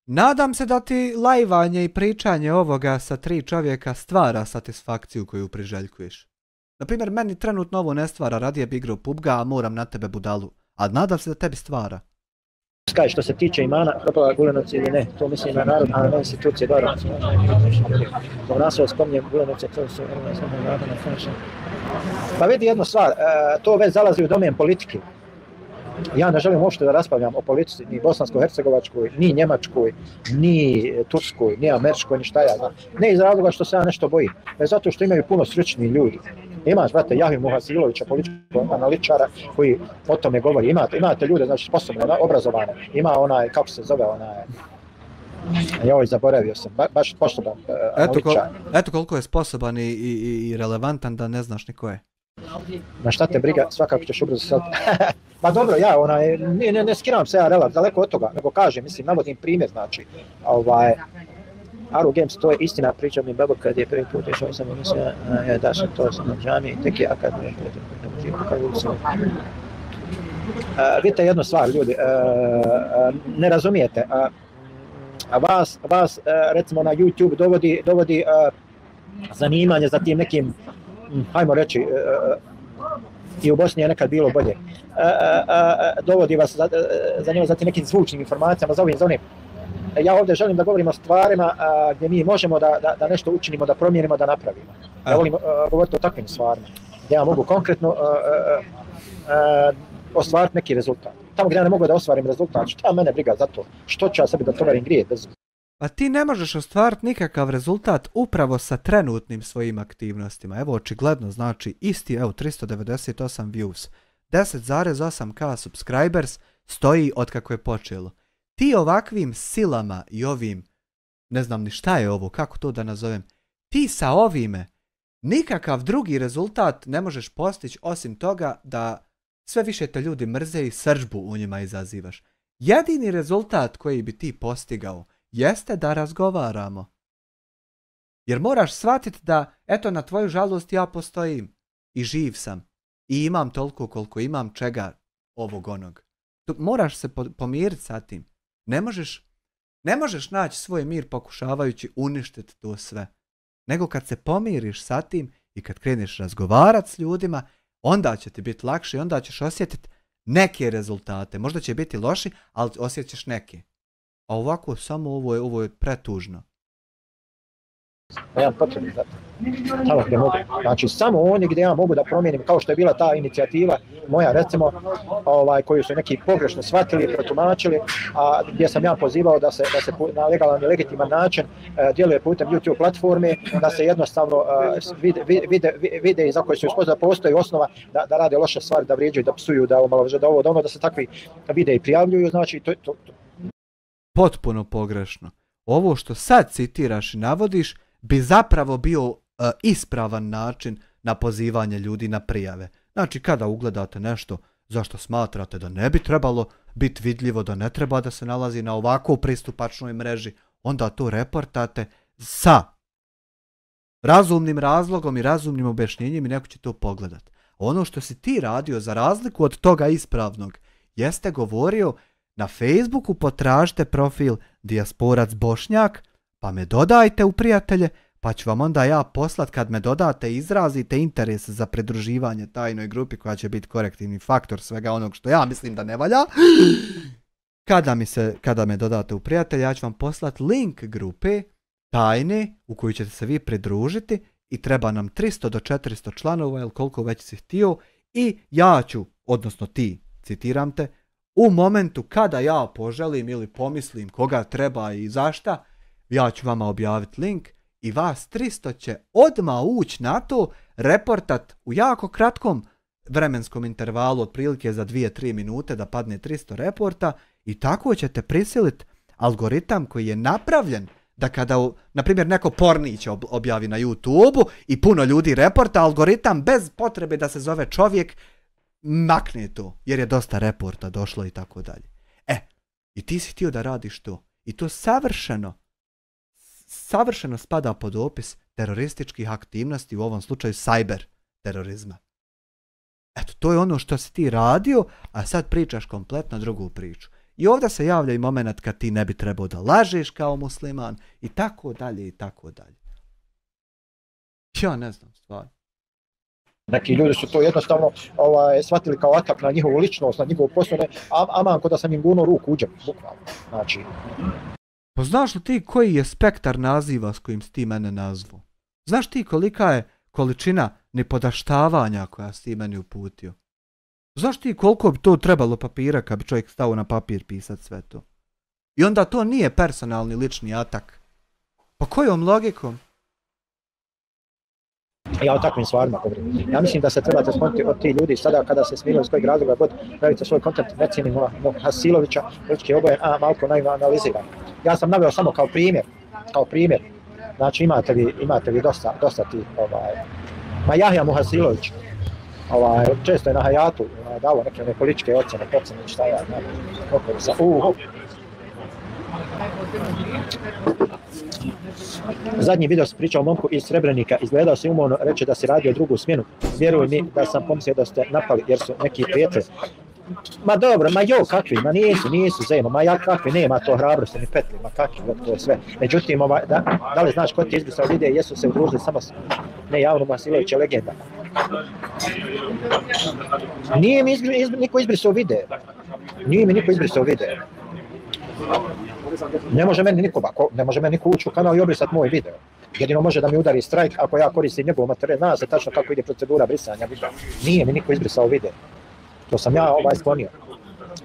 Nadam se da ti lajvanje i pričanje ovoga sa 3 čovjeka stvara satisfakciju koju priželjkuješ. Naprimjer, meni trenutno ovo ne stvara, radije bi igrao PUBG, a moram na tebe budalu. A nadam se da tebi stvara. Skaj, što se tiče imana, propala Gulenovci ili ne, to mislim na narod, a ne institucije dobro. U nas ovo spominjem Gulenovce, to su Pa vidi jednu stvar, to već zalazi u domen politike. Ja ne želim uopšte da raspravljam o politici ni bosansko-hercegovačkoj, ni njemačkoj, ni turskoj, ni američkoj, ni šta ja znam. Ne iz razloga što se ja nešto bojim, već zato što imaju puno stručni ljudi. Imaš, brate, Jahju Muhasilovića, političkog analitičara koji o tome govori. Imate ljude, znači, sposobne, obrazovane. Ima onaj, kako se zove, onaj... Joj, zaboravio sam, baš sposoban analitičar. Eto koliko je sposoban i relevantan da ne znaš ni ko je. Na šta te briga, svakako ćeš ubrzo sad. Pa dobro, ja ne skiram se ja relav, daleko od toga, nego kažem, mislim, navodim primjer, znači, Aru Games, to je istina, pričao mi babo kad je prvi put išao sam mislio, da sam to sam na džami, tek je akademija, vidite jednu stvar, ljudi, ne razumijete, vas recimo na YouTube dovodi zanimanje za tim nekim, hajmo reći, i u Bosni je nekad bilo bolje, dovodi vas za tim nekim zvučnim informacijama, za onim. Ja ovdje želim da govorim o stvarima gdje mi možemo da nešto učinimo, da promijenimo, da napravimo. Ja volim govoriti o takvim stvarima. Ja mogu konkretno ostvariti neki rezultat. Tamo gdje ja ne mogu da ostvarim rezultat, šta mene briga za to? Što ću ja sebi da tovarim grije bez... A ti ne možeš ostvariti nikakav rezultat upravo sa trenutnim svojim aktivnostima. Evo, očigledno, znači, isti, evo, 398 views, 10,8k subscribers stoji od kako je počelo. Ti ovakvim silama i ovim, ne znam ni šta je ovo, kako to da nazovem, ti sa ovime nikakav drugi rezultat ne možeš postići osim toga da sve više te ljudi mrze i srdžbu u njima izazivaš. Jedini rezultat koji bi ti postigao jeste da razgovaramo. Jer moraš shvatiti da, eto, na tvoju žalost ja postojim i živ sam i imam toliko koliko imam čega ovog onog. Moraš se pomiriti sa tim. Ne možeš naći svoj mir pokušavajući uništiti to sve. Nego kad se pomiriš sa tim i kad kreneš razgovarati s ljudima, onda će ti biti lakše i onda ćeš osjetiti neke rezultate. Možda će biti loši, ali osjećaš neke. A ovako samo ovo je pretužno. Ja potrebno za to. Tamo gdje mogu. Znači samo oni gdje ja mogu da promijenim, kao što je bila ta inicijativa moja, recimo, koju su neki pogrešno shvatili, protumačili, a gdje sam ja pozivao da se na legalan i legitiman način djeluje putem YouTube platforme, da se jednostavno vide za koje su ispoznali da postoji osnova da rade loše stvari, da vrijeđaju, da psuju, da omalovažavaju, da ovo, da ono, da se takvi videi prijavljuju, znači to. Potpuno pogrešno. Ovo što sad citiraš i navodiš bi zapravo bio ispravan način na pozivanje ljudi na prijave. Znači, kada ugledate nešto zašto smatrate da ne bi trebalo biti vidljivo, da ne treba da se nalazi na ovako pristupačnoj mreži, onda to reportate sa razumnim razlogom i razumnim objašnjenjem i neko će to pogledat. Ono što si ti radio za razliku od toga ispravnog, jeste govorio na Facebooku potražite profil Dijasporac Bošnjak, pa me dodajte u prijatelje, pa ću vam onda ja poslat kad me dodate i izrazite interes za pridruživanje tajnoj grupi koja će biti korektivni faktor svega onog što ja mislim da ne valja. Kada me dodate u prijatelje, ja ću vam poslat link grupe tajne u koju ćete se vi pridružiti i treba nam 300 do 400 članova ili koliko već si htio i ja ću, odnosno ti, citiram te, u momentu kada ja poželim ili pomislim koga treba i zašta, ja ću vama objaviti link i vas 300 će odmah ući na to, reportat u jako kratkom vremenskom intervalu, otprilike za 2-3 minute da padne 300 reporta i tako ćete prisiliti algoritam koji je napravljen da kada, na primjer, neko pornić objavi na YouTube-u i puno ljudi reporta, algoritam bez potrebe da se zove čovjek makne to, jer je dosta reporta došlo i tako dalje. I ti si htio da radiš to. I to savršeno spada pod opis terorističkih aktivnosti, u ovom slučaju cyber terorizma. Eto, to je ono što si ti radio, a sad pričaš kompletno drugu priču. I ovdje se javlja i moment kad ti ne bi trebao da lažeš kao musliman i tako dalje i tako dalje. Ja ne znam stvarno. Neki ljudi su to jednostavno shvatili kao atak na njihovu ličnost, na njihovu poslovne, aman ko da sam im gunuo ruku u džep, bukvalno. Znači... Pa znaš li ti koji je spektar naziva s kojim si ti mene nazvao? Znaš ti kolika je količina nepodaštavanja koja si ti meni uputio? Znaš ti koliko bi to trebalo papira kad bi čovjek stao na papir pisat sve to? I onda to nije personalni lični atak. Pa kojom logikom? Ja o takvim stvarima govorim. Ja mislim da se trebate skloniti od tih ljudi sada kada se smiruju iz kojeg razloga god pravite svoj kontent, ne cijenimo Hasilovića, politički obojen, a malko naivno analiziran. Ja sam naveo samo kao primjer. Znači imate vi dosta tih, ma Jahja Muhasilović, često je na Hayatu dao neke političke ocjene, šta ja znam, Zadnji video sam pričao o momku iz Srebrenika, izgledao si umorno, reče da si radio drugu smjenu. Vjeruj mi da sam pomislio da ste napali jer su neki prijatelji. Ma dobro, ma kakvi, ma nisu zemo, ma ja kakvi, nema to hrabrosti ni petli, ma kakvi, to je sve. Međutim, da li znaš ko ti je izbrisao videa, jesu se udružili samo ne javno Masilović je legenda. Nije mi niko izbrisao video. Ne može meni niko ući u kanal i obrisati moj video. Jedino može da mi udari strajk ako ja koristim njegov materijal, zna se tačno kako ide procedura brisanja videa. Nije mi niko izbrisao video. To sam ja sklonio.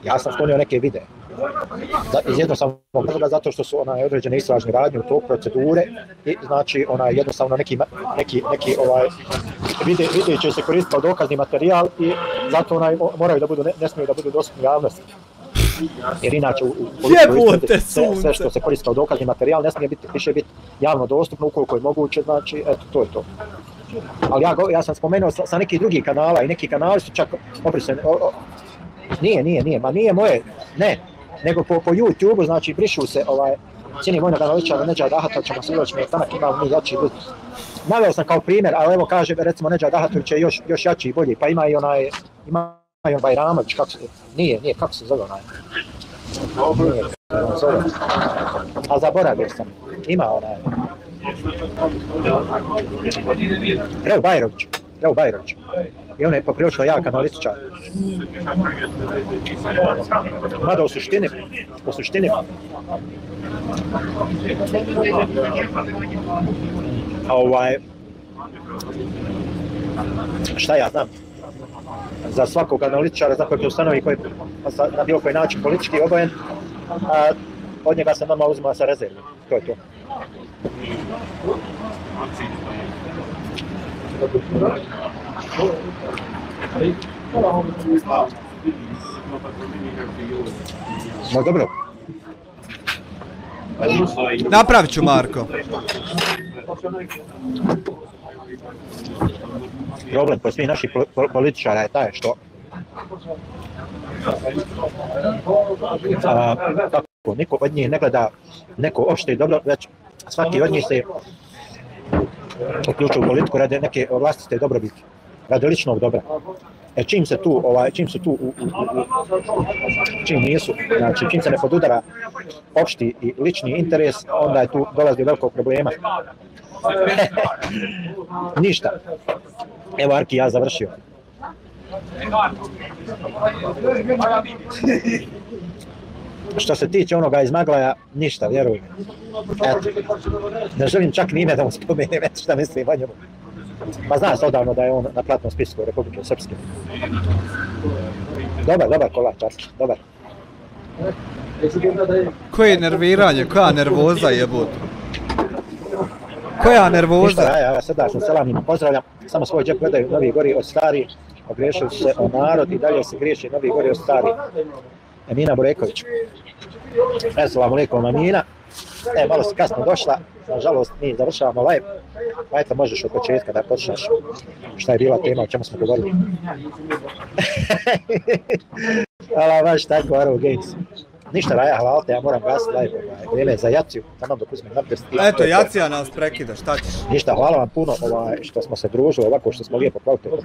Ja sam sklonio neke videe. Iz jednostavnog razloga zato što su određene istražne radnje u toku procedure i znači jednostavno neki videi će se koristiti kao dokazni materijal i zato moraju da budu, ne smiju da budu dostupni javnosti. Jer inače sve što se koristi kao dokazni materijal ne smije više biti javno dostupno ukoliko je moguće, znači eto to je to. Ali ja sam spomenuo sa nekih drugih kanala i neki kanali su čak obrisani. Nije moje, ne, nego po YouTube-u, znači brišu se cijeni vojnog analitičara Nedžada Ahatovića, Masilović, Tanak imamo mi jači ljudi. Naveo sam kao primjer, ali evo kaže recimo Nedžad Ahatović je još jači i bolji, pa ima i Bajramović, kako se zove onaj? A zaboravio sam, ima onaj. Reo Bajrović. I on je poprilično jak analitičar. Mada u suštini, šta ja znam, za svakog analitičara, za kojeg ustanovi koji na bilo koji način politički obojen, od njega se normalno uzima sa rezervom. To je to. No dobro. Napravit ću, Marko. Problem kod svih naših političara je taj što niko od njih ne gleda neko opšte i dobro, već svaki od njih se uključuje u politiku radi neke vlastite dobrobiti, radi ličnog dobra. Čim nisu, znači čim se ne podudara opšti i lični interes, onda je tu dolazi do velikog problema. Ništa. Evo Arki, ja završio. Što se tiče onoga iz Maglaja, ništa, vjeruj mi. Eto, ne želim čak ni ime da mu spomenem, eto šta mislim o njemu. Pa zna se odavno da je on na platnom spisku Republike Srpske. Dobar kolač, Arki, dobar. Koje nerviranje, koja nervoza jebut. Koja nervoza? Ništa, ja srdačno selamima pozdravljam, samo svoj džep gledaju Novi Gori od stari, ogriješili su se o narod i dalje se griješi Novi Gori od stari. Emina Bureković. Assalamu alaikum Amina. Malo si kasno došla, nažalost mi završavamo live. Ajte, možeš od početka da počneš šta je bila tema, o čemu smo govorili. Hvala baš tako, Arrow Games. Ništa Raja, hvala te, ja moram gasiti live, vrijeme je za Jaciju, tamo dok uzmem naprst. Eto, Jacija nas prekida, šta ćeš? Ništa, hvala vam puno što smo se družili, ovako što smo lijepo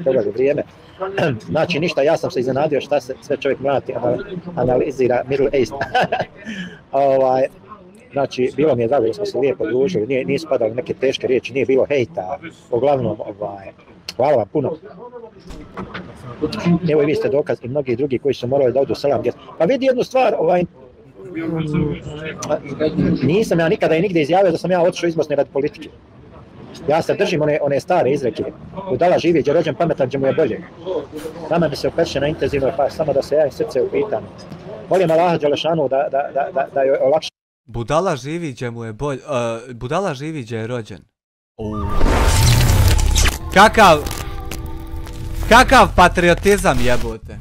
proveli vrijeme. Znači ništa, ja sam se iznenadio šta se sve čovjek mlati analizira Middle East. Znači, bilo mi je drago da smo se lijepo družili, nisu padali neke teške riječi, nije bilo hejta, uglavnom, hvala vam puno. Evo i vi ste dokaz i mnogi drugi koji su morali da odu selam. Pa vidi jednu stvar, nisam ja nikada i nigdje izjavio da sam ja otišao iz Bosne radi politike. Ja se držim one stare izreke. Budala živi gdje rođen, pametan gdje mu je bolje. Nama mi se opeče na intenzivnoj fazi, samo da se javim srce u pitanju. Molim Allaha Đelešanu da joj olakša. Budala živi gdje mu je bolje, budala živi gdje je rođen. Kakav patriotizam jebote.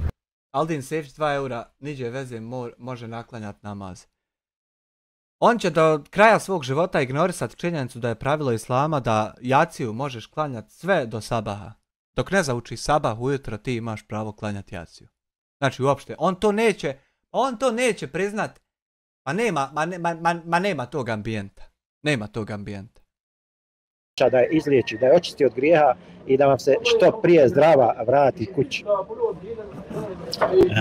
Aldin Sefić 2 eura, niđe veze može naklanjati namaz. On će do kraja svog života ignorisati činjenicu da je pravilo islama da jaciju možeš klanjati sve do sabaha. Dok ne zauči sabah ujutro ti imaš pravo klanjati jaciju. Znači uopšte, on to neće priznat. Nema tog ambijenta. Nema tog ambijenta. Da je izliječi, da je očisti od grijeha i da vam se što prije zdrava vrati kući.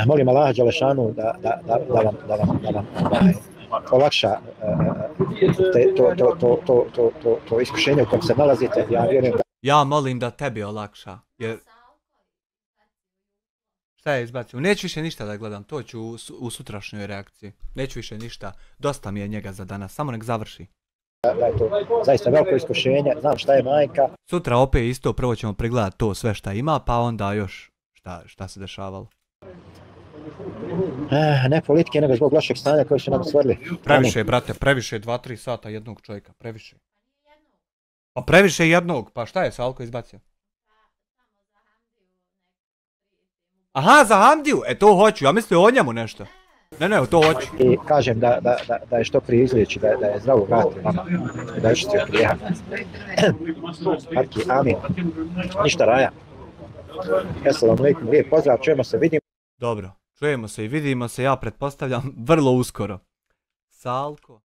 Molim Allaha Đelešanu da vam olakša to iskušenje u kojem se nalazite. Ja molim da tebi olakša. Jer... Šta je izbacio? Neću više ništa da gledam, to ću u sutrašnjoj reakciji. Neću više ništa, dosta mi je njega za danas, samo nek završi. Da je to zaista veliko iskušenje, znam šta je majka. Sutra opet isto, prvo ćemo pregledati to sve šta ima, pa onda još šta se dešavalo. Ne politike, nego zbog lošeg stanja koje su nam stvorili. Previše, brate, previše 2-3 sata jednog čovjeka, previše. Pa previše jednog, pa šta je Salko izbacio? Aha, za Hamdiju, to hoću, ja mislim o njemu nešto. Ne, to hoću. I kažem da je što prije izliječi, da je zdravo vrati vama, da je očisti od grijeha. Marki, amin. Ništa raja. Assalamu alaikum, lijep pozdrav, čujemo se, vidimo. Dobro, čujemo se i vidimo se, ja pretpostavljam, vrlo uskoro. Salko.